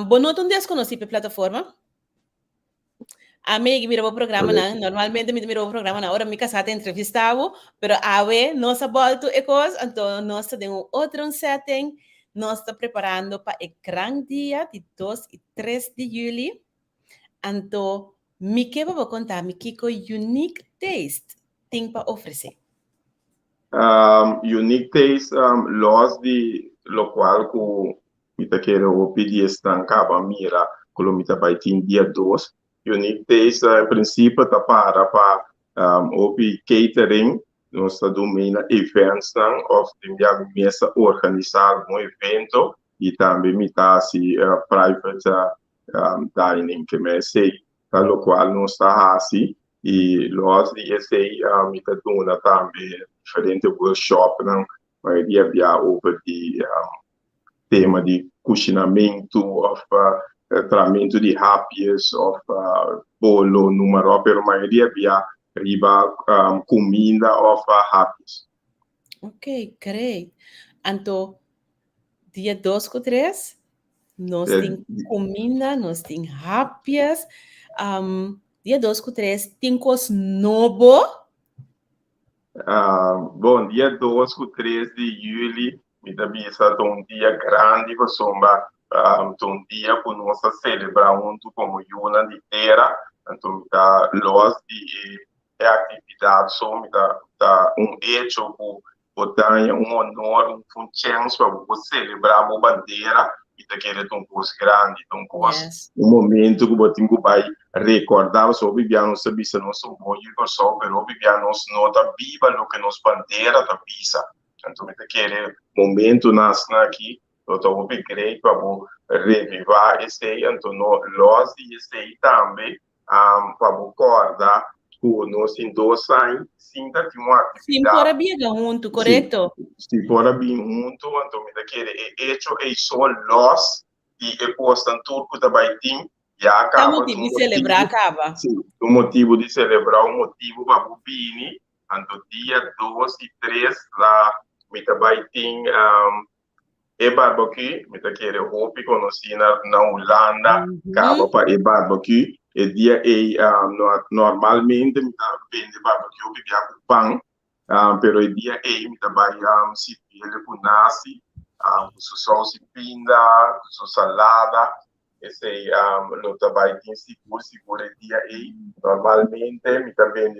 Bo no ta un deskonosí pa e plataforma? Ami mira bo programanan, normalmente mi ta mira bo programanan ora mi kasá ta entrevistá bo, pero awe nos a bòltu e kos, anto nos ta den un otro setting, nos ta preparando pa e gran dia di 2 i 3 di juli, anto mi ke pa bo konta mi kiko Unique Taste tin pa ofresé. Unique Taste lòs di lokual ku Mi ta kere hopi di esnan kaba mira ku lo mi ta bai tin dia dos. Unique Taste en prinsipio ta para pa hopi catering. Nos ta domina eventsnan òf tin bia mi mes ta organisá algun evento i tambe mi ta hasi private dining. Ke men esei ta lokual nos ta hasi i lòs di esei mi ta duna tambe diferente workshopnan Mayoria bia over di tema di kushinamentu òf tramentu di hapjes òf bolo, numa ròp, pero mayoria bia riba kuminda òf hapjes. Ok, great. Anto dia 2 ku 3 nos tin kuminda, nos tin hapjes. Dia 2 ku 3 tin kos nobo. Bon, dia 2 ku 3 di juli mi ta bisa ta un dia grandi pasobra ta un dia ku nos ta selebrá huntu komo yunan di tera. Anto mi ta lòs di e aktividat so mi ta ta un echo ku bo daña un honor, un chèns pa bo por selebrá bo bandera. Mi ta kere ta un kos grandi, ta un kos, un momento ku bo tin ku bai rekordá, pasobra hopi bia nos ta bisa nos ta un bon yu di Kòrsou, pero hopi bia nos no ta biba loke nos bandera ta bisa. Anto mi ta kere momentunan asina aki lo ta hopi great pa bo revivá esei, anto no lòs di esei tambe pa bo kòrda ku nos tin dos aña sin ta tin un Sin por aktividat. a biega huntu, korekto? Si por a bin huntu, anto mi ta kere e echo ei so lòs di e kosnan tur ku ta bai tin. Ya Ta kaba ta motibu un di selebrá motibu, kaba. sí, un motibu di selebrá, un motibu pa bo bini. Anto dia dos i tres la mi ta bai tin e barbecue, mi ta kere hopi konosí na na Hulanda kaba pa e barbecue. E dia ei normalmente mi ta bende barbecue hopi bia ku pan, pero e dia ei mi ta bai sirbiele ku nasi, ku su sous di pinda, ku su salada. Esei lo ta bai tin sigur sigur e dia ei. Normalmente mi ta bende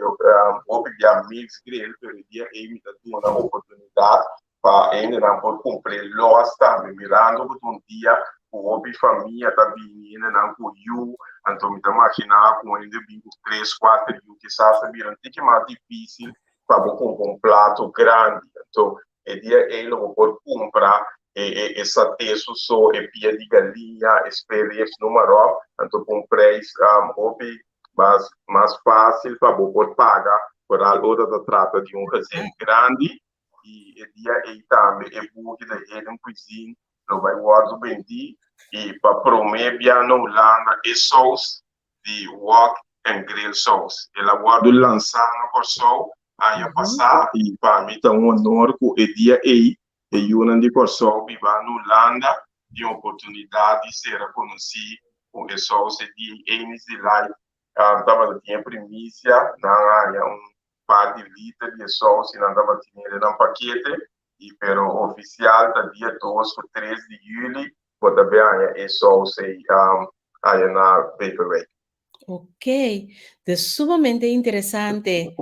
hopi bia mix grill, pero e dia ei mi ta duna oportunidat pa hendenan por kumpr'é lòs tambe, mirando ku ta un dia ku hopi famia ta bini, hendenan ku yu, anto mi ta maginá ku un hende bin ku tres, kuater yu kisas ta bira un tiki mas difísil pa bo kumpra un plato grandi. Anto e dia ei lo bo por kumpra e saté su so, e pia di galiña, e spare ribs, noem maar op, anto ku un preis hopi mas mas fásil pa bo por paga, foral ora ta trata di un gezin grandi. I e dia ei tambe e buki The Hidden Cuisine lo bai wòrdu bendí i pa promé bia na Hulanda e sous di Wok and Grill Sauce. El a wòrdu lansá na Kòrsou aña pasá i pa mi ta un honor ku e dia ei e yunan di Kòrsou biba na Hulanda tin oportunidat di sera konosí ku e sous. E dia ei Enis Delight tabata tin e primisia, nan a haña un par di liter di e sous i nan tabatin hende nan pakete i pero ofisial ta dia dos ku tres di yüli bo ta be haña e sous ei aya na Beverwijk. Ok, dus sumamente interesante.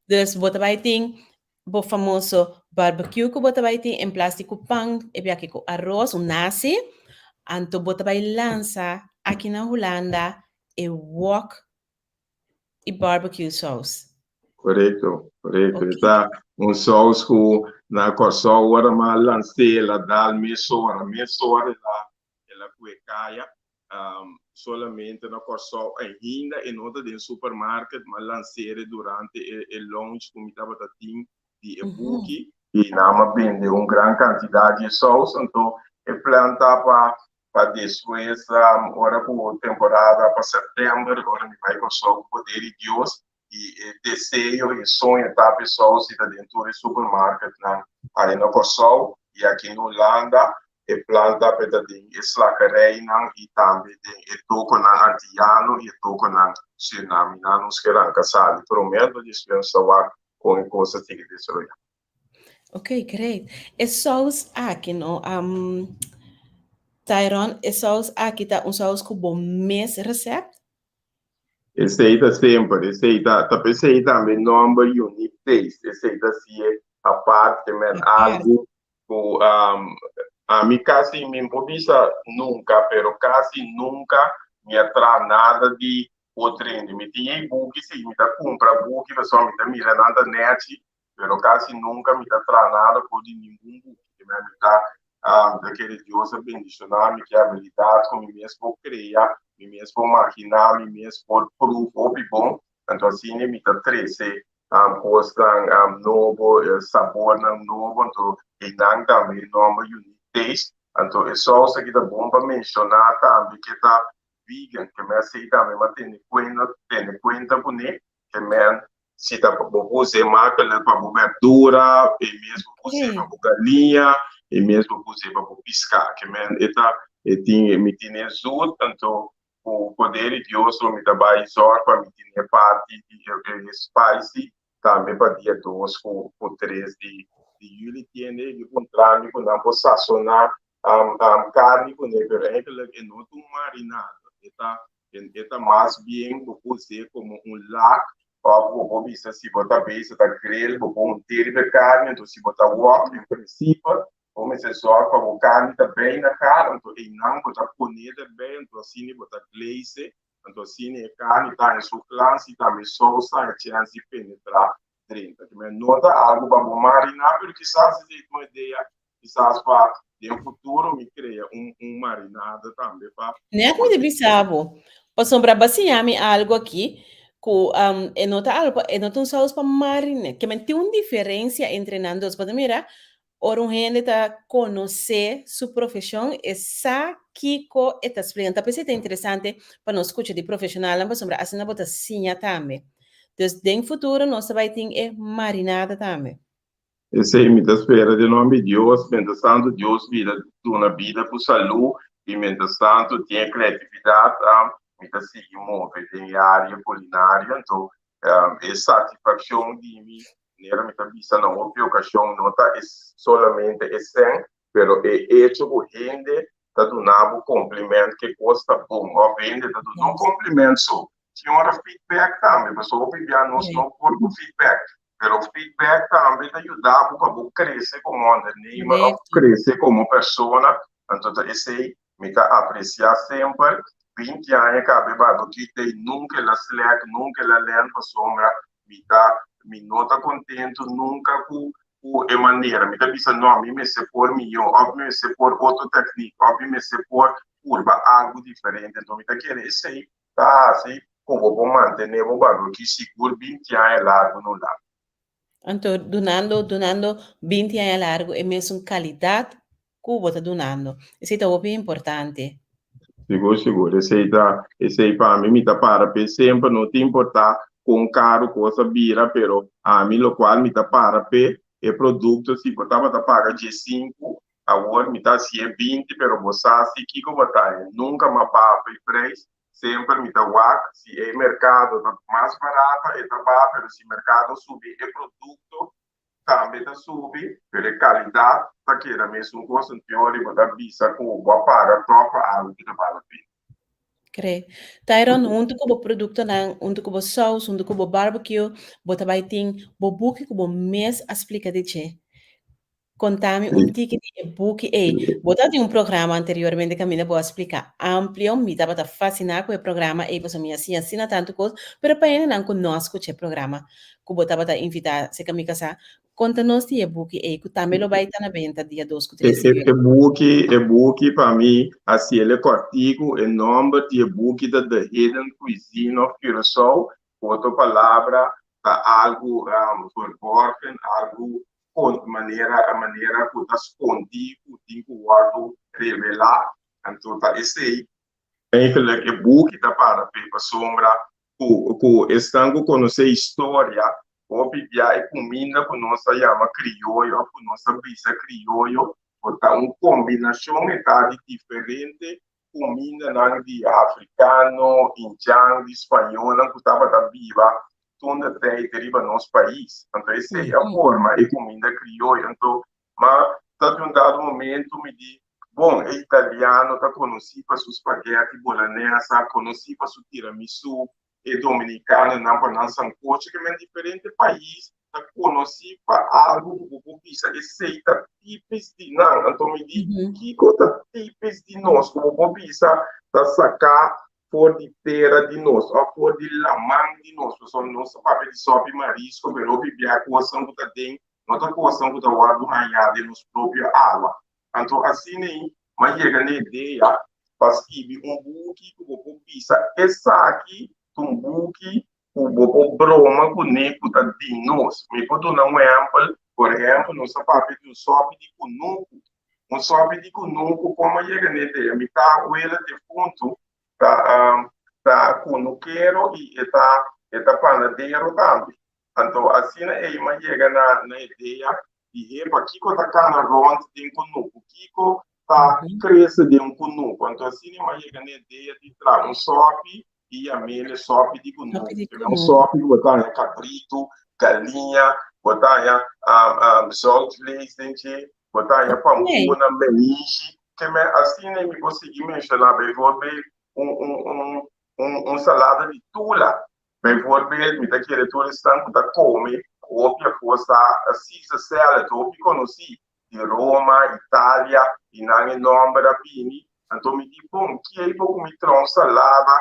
Dus bo ta bai tin bo famoso barbecue ku bo ta bai tin en plas di ku pan e biaha ku aros, un nasi, anto bo ta bai lansa aki na Hulanda e wok i barbecue saus. Korekto, korekto. E ta un saus ku na Kòrsou ora m'a lans'é el a dal mesora, mesora el a el a kue kaya. Solamente na Kòrsou ainda e no ta den supermarket, m'a lans'é durante e e launch ku mi tabata tin di e buki. I nan a bende un gran kantidat di e saus, anto e plan ta pa pa despues ora ku temporada pa sèptèmber ora mi bai Kòrsou ku poder di Dios i e deseo i e soño ta pa e sous i ta den tur e supermarketnan aya na Kòrsou i aki na Hulanda e plan ta pa e ta den e slakerijnan i tambe den e tokonan antiyano i e tokonan sürnaminan nos ke ranka sali promé anto despues nos ta wak kon e kos ta sigui desaroyá. Ok, great. E saus aki, no, um, Tyron, e saus aki ta un saus ku bo mes recept? Esei ta semper, esei ta, ta p'esei tambe nòmber Unique Taste, esei ta si'e apart ke men algu ku um, ami kasi mi por bisa nunka, pero kasi nunka mi a traha nada di otro hende. Mi tin ei buki si, mi ta kumpra buki pasobra mi ta mira nan ta nèchi, pero casi nunca mi ta traha nada for di ningun buki. Mi ta, mi ta kere Dios a bendiciona mi ki habilidad cu mi mes por crea, mi mes por magina, mi mes por proef hopi bon. Anto asina mi ta trece cosnan nobo, sabornan nobo, anto einan tambe e nomber Unique Taste. Anto e saus aki ta bon pa menciona tambe ke ta vegan, ke mi a sei tambe mi a tene cuenta, tene cuenta cune, ke men Si ta bo por us'é makkelijk pa bo berdura, e mes bo por us'é pa bo galiña, e mes bo por us'é pa bo piská. Ke men e ta e tin mi tin e zoet, anto ku poder di Dios lo mi ta bai zòrg pa mi tin e parti di e spicy tambe pa dia dos ku ku tres di di yüli. Tiende di puntra mi ku nan por sasoná karni kuné, pero eigenlijk e no ta un marinada, e ta E ta mas bien bo por us'é komo un lak òf bo por bisa si bo ta bezig ta grill bo por un tiri pa e karni, anto si bo ta wok en prinsipio bo mester sòrg pa bo karni ta bei na kar, anto einan bo ta pon'é derbei anto asina bo ta glaze, anto asina e karni ta haña su glans i tambe e sous ta haña chèns di penetrá drenta. No ta algu pa bo mariná pero kisas esei ta un idea Kisas pa den futuro mi crea un un marinada tambe pa. Net mi ta bisa bo, pasobra bo a siña mi algo aki cu e no ta algo, e no ta un saus pa marina, ke men tin un diferencia entre nan dos, bo ta mira. Ora un hende ta konosé su profeshon, e sa kiko e ta splika. Ta p'esei ta interesante pa nos skucha di profeshonalnan pasobra asina bo ta siña tambe. Dus den futuro nos ta bai tin e marinada tambe. Esei mi ta spera den nomber di Dios, mientras tanto Dios bida duna bida ku salú i mientras tanto tin e kreatividat mi ta sigui move den e área kulinario. Anto e satisfakshon di mi manera mi ta bisa na hopi okashon no ta e solamente e sèn pero e echo ku hende ta duna bo kompliment ke kos ta bon òf hende ta duna no kompliment so tin ora feedback tambe pasobra hopi bia nos no por ku feedback pero feedback tambe ta yuda bo pa bo krese komo ondernemer òf krese komo persona anto ta esei Mi ta apresiá semper. 20 aña kaba e barbecue tei nunka el a slèk, nunka el a lèn pasobra mi ta mi no ta kontentu nunka ku ku e manera. Mi ta bisa no, mi mester por mihó òf mi mester por otro tèknik òf mi mester por purba algu diferente. Anto mi ta kere esei ta hasi ku bo por mantené bo barbecue sigur 20 aña largu no largu. Anto dunando dunando 20 aña largu e mesun kalidat ku bo ta dunando. Esei ta hopi importante. Sigur, sigur. Esei ta, esei pa mi, mi ta para p'e semper, no ta importá kon karu kos a bira, pero ami lokual mi ta para p'e, e produkto si bo tabata paga diesinku, awor mi ta hasié 20, pero bo sa si kiko bo ta haña. Nunka m'a baha e preis, semper mi ta wak si e merkado ta mas barata e ta baha, pero si merkado subi e produkto tambe ta subi, pero e kalidat ta keda mesun kos, anto bo ta bisa ku bo a paga tòg pa algu ku ta bal la pena. Kre. Tyron, huntu ku bo produktonan, huntu ku bo sous, huntu ku bo barbecue, bo ta bai tin bo buki ku bo mes a splika di dje. Konta mi un tiki di e buki ei. Bo tabatin un programa anteriormente kaminda bo a splika amplio. Mi tabata fasiná ku e programa ei pasobra mi a siña asina tantu kos. Pero pa hendenan ku no a skucha e programa ku bo tabata invitá serka mi kasá, konta nos di e buki ei ku tambe lo bai ta na benta dia dos ku tres di E buki, e buki pa mi hasi el e kòrtiku. E nòmber di e buki ta The Hidden Cuisine of Curaçao. Ku otro palabra, ta algu verborgen, algu kon manera manera ku ta skondí ku tin ku wòrdu revelá. Anto ta esei eigenlijk e buki ta para p'e pasobra ku ku esnan ku konosé historia hopi bia e kuminda ku nos ta yama krioyo òf ku nos ta bisa krioyo por ta un kombinashon e ta di diferente kumindanan di afrikano, indian, di spañolnan ku tabata biba toen de tijd riba nos pais. Anto esei a forma e kuminda krioyo. Anto ma ta di un dado momento mi di, bon, e italiano ta konosí pa su spaghetti bolognesa, konosí pa su tiramisu, e dominicanonan pa nan sancocho, ke men diferente pais ta conoci pa algo ku bo por bisa esey ta tipis di nan. Anto mi di, kiko ta tipis di nos ku bo por bisa ta saká for di tera di nos of for di laman di nos? Pasobra nos ta papia di sopi marisco, pero hopi bia kosnan ku ta den no ta kosnan ku ta wòrdu hañá den nos propio awa. Anto asina ei m'a yega na idea pa skibi un buki ku bo por bisa esaki ta un buki ku bo por broma kuné ku ta di nos. Mi por duna un ehèmpel, por ehèmpel nos a papia di un sòpi di kunuku. Un sòpi di kunuku kon m'a yega na idea? Mi ta abuela defuntu ta ta kunukero i e ta e ta panadero tambe. Anto asina ei m'a yega na na idea di hepa kiko ta kana rònt den kunuku, kiko ta krese den un kunuku. Anto asina m'a yega na idea di traha un sòpi i yam'el e sòpi di kunuku. Un sòpi ku bo ta haña kabritu, galiña, bo ta haña zoutvlees den dje, bo ta haña pampuna, menishi. Ke men asina mi por sigui menshoná bijvoorbeeld un un un un un salada di tula. Bijvoorbeeld, mi ta kere tur esnan ku ta kome hopi afó sa Caesar salad, hopi konosí di Roma, Italia, i nan e nòmber a bini. Anto mi di, bon, kiei bo ku mi traha un salada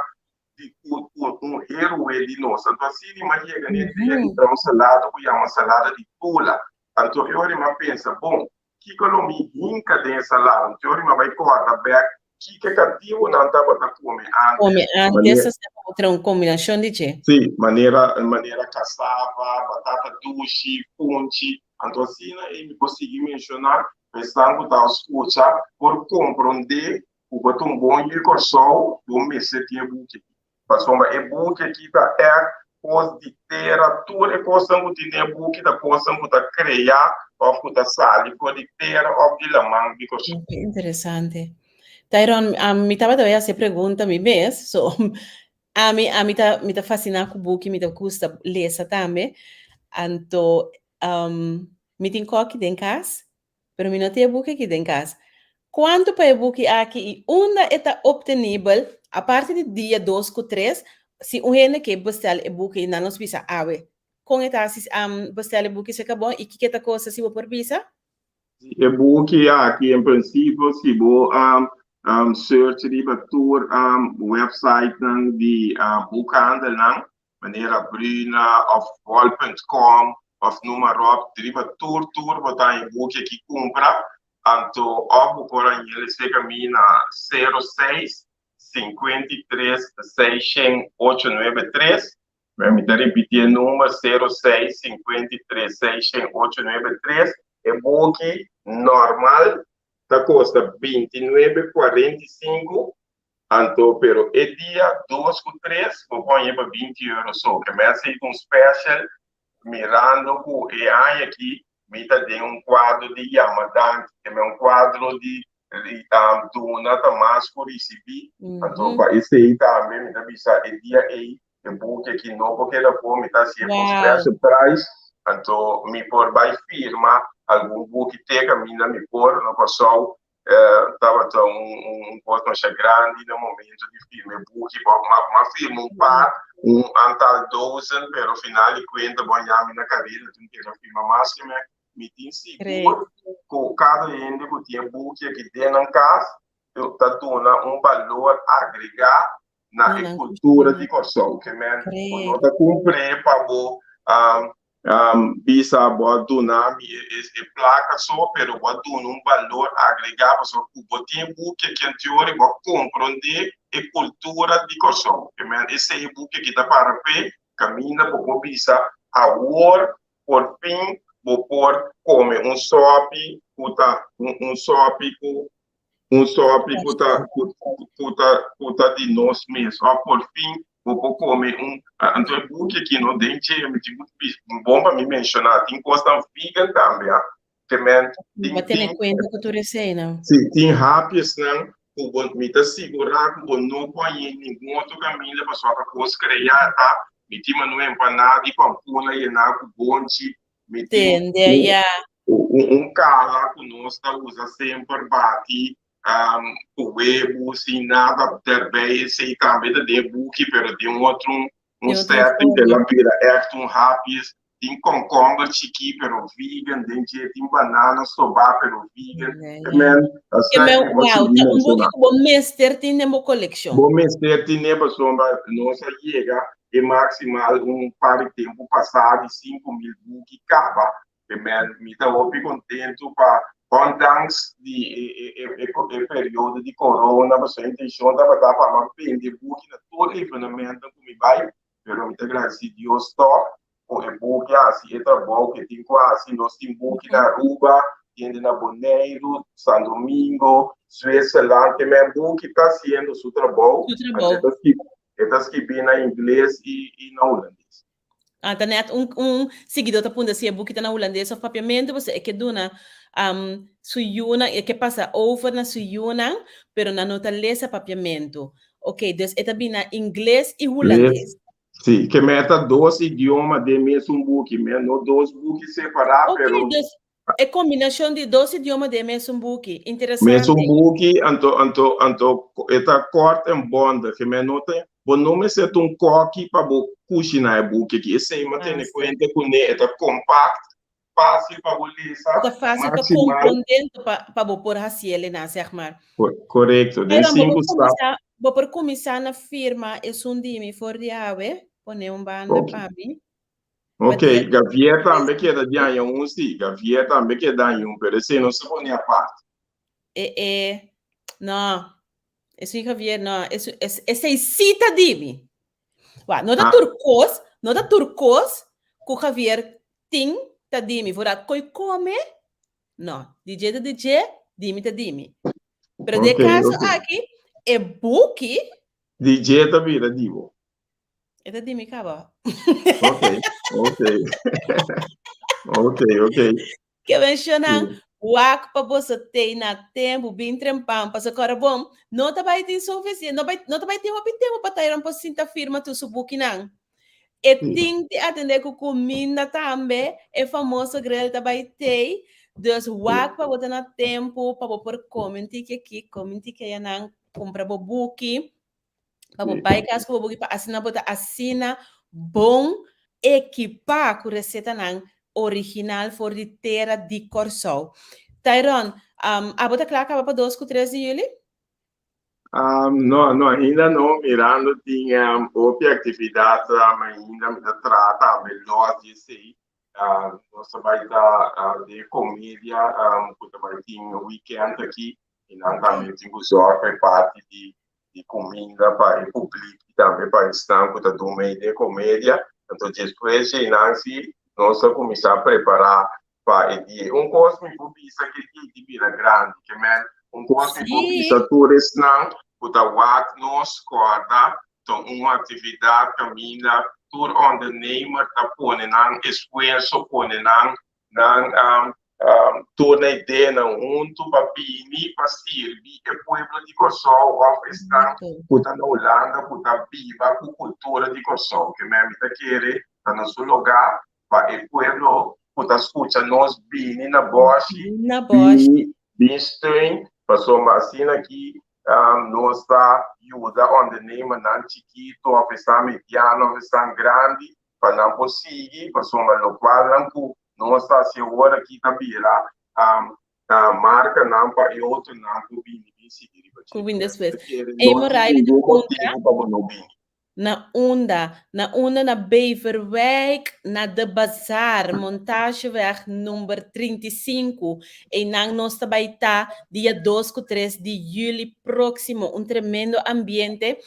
di ku ku un héroe di nos? Anto asina mi a yega na e idea di traha un salada ku yama salada di tula. Anto e ora mi a pensa, bon, Kiko lo mi hinka den e salada? Un teori mi a bai kòrda bèk kiko e katibunan tabata kome ántes. Kome ántes, asina pa bo traha un kombinashon di dje. Sí, manera manera kasava, batata dushi, funchi. Anto asina ei mi por sigui menshoná pa esnan ku ta skucha por komprondé ku bo ta un bon yu di Kòrsou, bo mester tin e buki aki. Pasobra e buki aki ta ègt kos di tera, tur e kosnan ku tin den e buki ta kosnan ku ta kreá òf ku ta sali for di tera òf di laman di Kòrsou. Interesante. Tyrone, mi tabata bai hasi e pregunta mi mes, so Ami, ami ta, mi ta fasciná ku buki, mi ta gusta lesa tambe. Anto, um, mi tin koki den kas, pero mi no tin e buki aki den kas. Kuantu pa e buki aki i unda e ta obtenibel, aparte di dia dos ku tres, si un hende ke bestel e buki nan nos bisa awe, kon e ta hasi um, bestel e buki serka bo i kiko e ta kosta si bo por bisa? E buki aki en prinsipio si bo search riba tur websitenan di boekhandelnan manera Bruna of bol punt com of noem maar op riba tur tur bo ta haña e buki aki kumpra anto of bo por hañ'el esei kaminda sero seis 53 600 893 Mi ta ripiti e number sero seis 53 600 893. E buki normal ta kosta 29,45 anto pero e dia dos ku tres bo por haña pa 20 euro so. Ke mester ta un special mirando ku e aña aki mi ta den un kuadro di yama danki, ke men un kuadro di duna ta mas ku risibí. Anto pa esei tambe mi ta bisa e dia ei e buki aki no por keda afó, mi ta hasié ku un special price, anto mi por bai firma algun buki te kaminda mi por na Kòrsou. Tabata un kos masha grandi na momento di firma e buki, bo a firma un par, un antal dozen, pero final di kuenta bo a yami na kareda tin keda firma mas ke mi. Mi tin sigur ku kada hende ku tin e buki aki den nan kas ta duna un balor agregá na e kultura di Kòrsou. Ke men bo no ta kumpr'é pa bo bisa bo a duna mi e plaka so, pero bo a duna un balor agregá pasobra ku bo tin e buki aki anterior bo a komprondé e kultura di Kòrsou. Ke men esei e buki aki ta para p'e kaminda bo por bisa awor por fin bo por come un sopi cu ta un sopi cu un sopi cu ta cu ta cu ta di nos mes of por fin bo por come un anto e buki aki no den dje mi tin cu bon pa mi menciona tin cosnan vegan tambe ha ke men tin Bo tene cuenta cu tur eseinan. Si tin hapjesnan ku bo mi ta sigurá ku bo no por hañ'é ningun otro kaminda pasobra kos kreá ta mi tin manu empanada di pampuna yená ku bonchi mi tin Tende ya. un un kala ku nos ta usa semper bati ku webu sin nada derbei esei tambe ta den e buki pero den otro un setting el a bira echt un hapjes tin komkomber chikí pero vegan den dje tin banana sobá pero vegan men asina ku bo wow ta un buki ku bo mester tin den bo kolekshon bo mester tin den pasobra nos a yega e maximal un par di tempu pasá di 5000 buki kaba men mi ta hopi kontentu pa ondanks di e periodo di corona pasobra e intenshon tabata pa mi bende buki na tur evenemento ku mi bai pero mi ta gradisí Dios tòg ku e buki a hasi e trabou ku e tin ku hasi. Nos tin buki na Aruba, hende na Boneiru, San Domingo, Zwitserland. Ke men buki ta hasiendo su trabou. Su trabou. E ta skibí na ingles i na hulandes. Ah, ta net un, un seguidor ta punta si e buki ta na hulandes of papiamentu, pasobra e ke duna um, su yunan, e ke pasa over na su yunan, pero nan no ta lesa papiamentu. Ok, dus e ta bin na ingles i hulandes. Sí, ke men ta dos idioma den mesun buki, men no dos buki separá, Ok, pero dus e kombinashon di dos idioma den mesun buki. Interesante. Mesun buki, anto, anto, anto e ta kort en bondig, ke men no ta, bo no mester ta un koki pa bo kushiná e buki aki, esei mi a tene kuenta kuné, e ta kompakt, fásil pa bo lesa, E ta fásil pa komprondé anto pa, pa bo por hasié lena, zeg maar. Korekto, den Pero bo sinku por stap. kuminsá, bo por kuminsá na firma esun di mi for di awe, pone un banda Ok. pa mi. Ok, Gavier tambe keda di aña un si, Gavier tambe keda aña un, pero esei no se pone apart. E, e, no, esun Javier no, esun, es, esei sí ta di mi. Wa, no ta Ah. tur kos, no ta tur kos ku Javier tin. ta di mi. Vooral koi kome, no. Di dje ta di dje, di mi ta di mi. Pero den e kaso aki, e buki. Di dje ta bira di bo. E ta di mi kaba. Ok, ok. Ok, ok. Ke menshonan, wak pa boso tei na tempu, bin trempan, paso kòrda bon, no ta bai tin sufisiente, no bai, no ta bai tin hopi tempu pa Tyron por sinta firma tur su bukinan. E tin di atendé ku kuminda tambe, e famoso grill ta bai tei, dus wak pa bo ta na tempu pa bo por kome un tiki aki, kome un tiki ayanan, kumpra bo buki. Pa bo bai kas ku bo buki pa asina bo ta asina bon ekipá ku resetanan original for di tera di Kòrsou. Tyron, abo ta kla kaba pa dos ku tres di yüli? No, no, ainda no. Mirando tin hopi aktividat ainda mi ta traha tambe lòs di esei. Nos ta bai ta den komedia ku ta bai tin wikènt aki i nan tambe tin ku zòrg pa e parti di di kuminda pa e publik i tambe pa esnan ku ta dun mei den komedia. Anto despues dje nan si nos ta kuminsá prepará pa e dia. Un kos mi por bisa ku e dia di bira grandi, ke men un kos mi por bisa tur esnan ku ta wak nos kòrda ta un aktividat kaminda tur ondernemer ta pone nan esfuerso, pone nan Nan torna ideanan huntu pa bini pa sirbi e pueblo di Kòrsou òf esnan ku ta na Hulanda ku ta biba ku kultura di Kòrsou. Ke men mi ta kere ta na su lugá pa e pueblo ku ta skucha nos bini na bòshi, bini bin steun, pasobra asina aki nos ta yuda ondernemernan chikitu òf esnan mediano òf esnan grandi pa nan por sigui, pasobra lokualnan ku nos ta hasi awor aki ta bira markanan pa e otronan ku bini bin sigui riba dje. Ku bini despues. No tin ningun motibu pa bo no bini. Na unda? Na unda? Na Beverwijk, na De Bazaar, Montageweg number 35. Einan nos ta bai ta dia 2 ku 3 di juli próksimo. Un tremendo ambiente.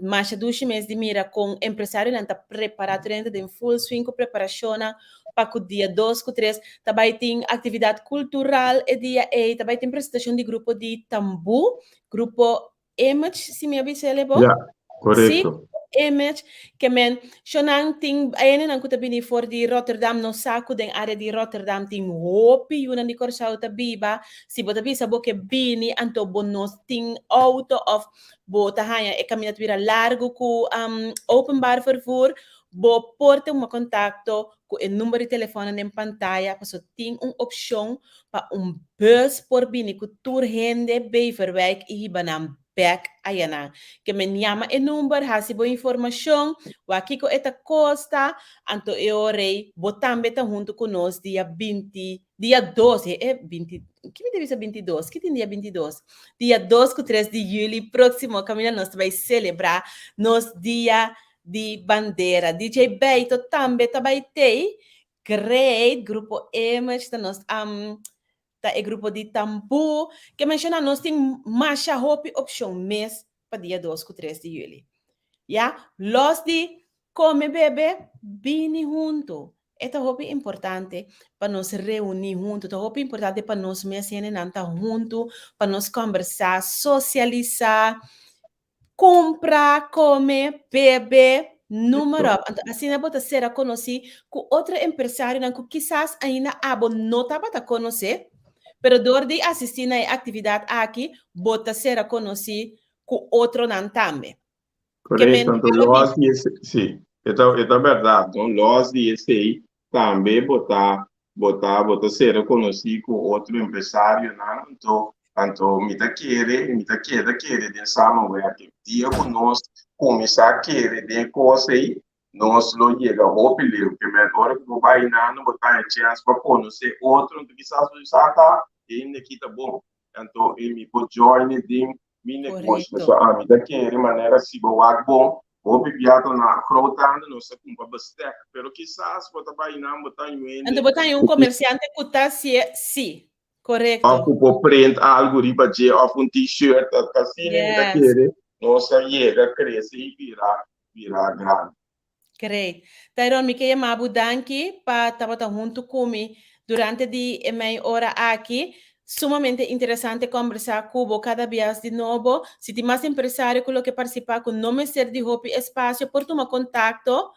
Masha dushi mes di mira kon empresarionan ta prepará tur hende den full swing ku preparashonnan pa ku dia dos ku tres ta bai tin aktividat kultural e dia ei, ta bai tin presentashon di grupo di tambú, grupo Image si mi a bisa el e bo? Ya, korekto. Si, Image, ke men shonnan tin hendenan ku ta bini for di Rotterdam, nos sa ku den área di Rotterdam tin hopi yunan di Kòrsou ta biba, si bo ta bisa bo ke bini anto bo no tin outo òf Bo ta haña e kaminda ta bira largu ku openbaar vervoer, bo por tuma kontakto ku e number di telefòn den pantaya pasobra tin un opshon pa un bus por bini ku tur hende Beverwijk i hiba nan bèk ayanan. Ke men yama e number, hasi bo informashon, wak kiko e ta kosta, anto e ora ei bo tambe ta huntu ku nos dia 20 Dia dos, e e binti, ki mi ta bisa 22? Ki tin dia 22? Dia 2 ku 3 di juli próksimo kaminda nos ta bai selebrá nos dia di bandera. DJ Beito tambe ta bai tei. Great! Grupo Image ta nos um, ta e grupo di tambú. Ke menshoná nos tin masha hopi opshon mes pa dia 2 ku 3 di juli. Ya, los di kome bebe, bini huntu. E ta hopi importante pa nos reuní huntu, ta hopi importante pa nos mes hendenan ta huntu, pa nos kòmbersá, sosialisá, kumpra, kome, bebe, noem maar op. Anto asina bo ta sera konosí ku otro empresarionan ku kisas ainda abo no tabata konosé, pero dor di asistí na e aktividat aki bo ta sera konosí ku otronan tambe. Correcto, anto los di esei, sí, e ta, e ta berdad, no? Los di esei tambe bo ta, bo ta, bo ta ser reconocí cu otro empresarionan, anto, anto mi ta kere, mi ta keda kere den samenwerking. Dia cu nos cuminsa kere den e cos ei, nos lo yega hopi leu. Ke men ora cu bo bai nano bo ta haña chance pa conoce otro, anto kisas bo bisa, ata, e hende aki ta bon, anto e mi por join e den mi negoshi. Korekto. So ami ta kere manera si bo wak bon, hopi bia ta na groothandel nos ta kumpra bestek, pero kisas bo ta bai nan bo ta Anto hende bo ta haña un komersiante ku ta hasié sí, korekto. Òf ku por print algu riba dje òf un t-shirt, asina mi ta Yes. kere nos a yega krese i bira bira grandi. Great. Tyrone, mi ke yama bo danki pa tabata huntu ku mi durante di e mei ora aki. Sumamente interesante kombersá ku bo kada bias di nobo. Si tin mas empresario ku lo ke partisipá ku no mester di hopi espasio por tuma kontakto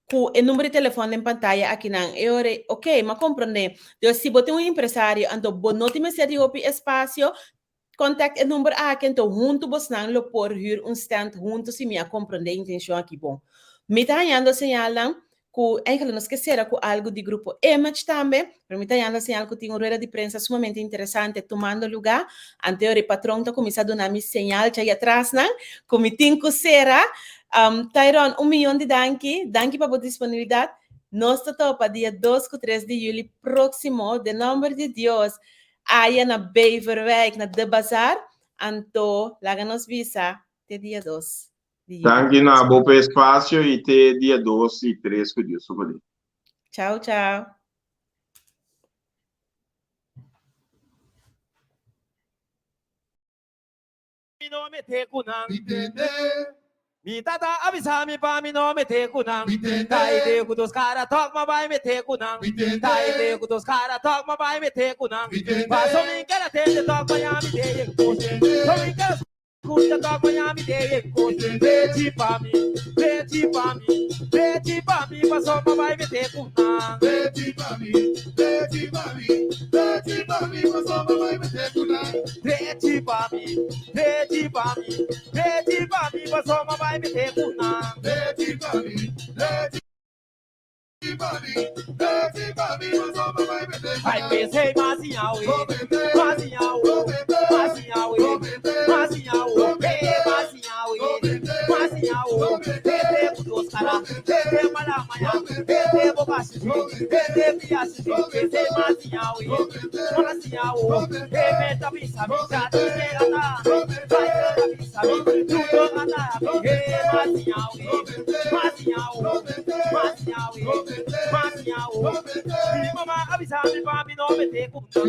ku e number di telefòn den pantaya akinan. E ora ei, ok, m'a komprondé. Dus si bo tin un empresario anto bo no tin mester di hopi espasio, Contact e number aki anto huntu bosnan lo por huur un stand huntu si mi a comprende e intencion aki bon. Mi ta hañando señalnan cu eigenlijk nos ke cera cu algo di grupo Image tambe, pero mi ta hañando señal cu tin un rueda di prensa sumamente interesante tumando lugar, anteor e patron ta cuminsa duna mi señal djai atrasnan cu mi tin cu cera. Tyrone, un miyon di danki, danki pa bo disponibilidad. Nos ta topa dia dos cu tres di juli proximo, den nomber di Dios. Aya na Beverwijk na De Bazaar, anto laga nos bisa te dia dos di juli. Danki na bo pa e espacio y te dia dos y tres cu Dios su poder. Chao chao. Mi no mete ku nan. Mi tende. Mi tata a bisa mi pa mi no mete ku nan. Mi tende. Ta ide ku dos kara tòg m'a bai mete ku nan. Mi tende. Ta ide ku dos kara tòg m'a bai mete ku nan. Mi tende. Paso mi keda tende tòg maña mi te yen kos. Mi tende. So mi keda skucha tòg maña mi te yen kos. Mi tende. Drechi pa mi, drechi pa mi, drechi pa mi paso m'a bai mete ku nan. Drechi pa mi, drechi pa mi, drechi pa mi paso m'a bai mete ku nan. Drechi pa mi, drechi pa mi, drechi pa mi, paso m'a bai mete ku nan. Drechi pa mi, drechi pa mi, drechi pa mi, paso m'a bai mete ku Ai nan. pensei m'a siña we, Bo mete, m'a siña bo we, mete, m'a siña we, bo mete, m'a siña bo we, mete, m'a siña bo we, mete, m'a siña bo we. mete, Tete ku dos bo kara, mete, tete mala maña, bo mete, tete boka shiti, bo mete, tete pia shiti. bo mete, Pensei m'a siña we, bo mete, m'a siña bo we. mete, E meta bisa mi, bo chati mete, me ata, bo mete, baila ta bisa bo mi, mete, tudo ata bo mi. E mete, m'a siña we, bo mete, m'a siña bo we, mete, m'a siña we, bo mete, m'a siña bo we. mete. Mi mama a bisa mi pa mi no mete ku nan.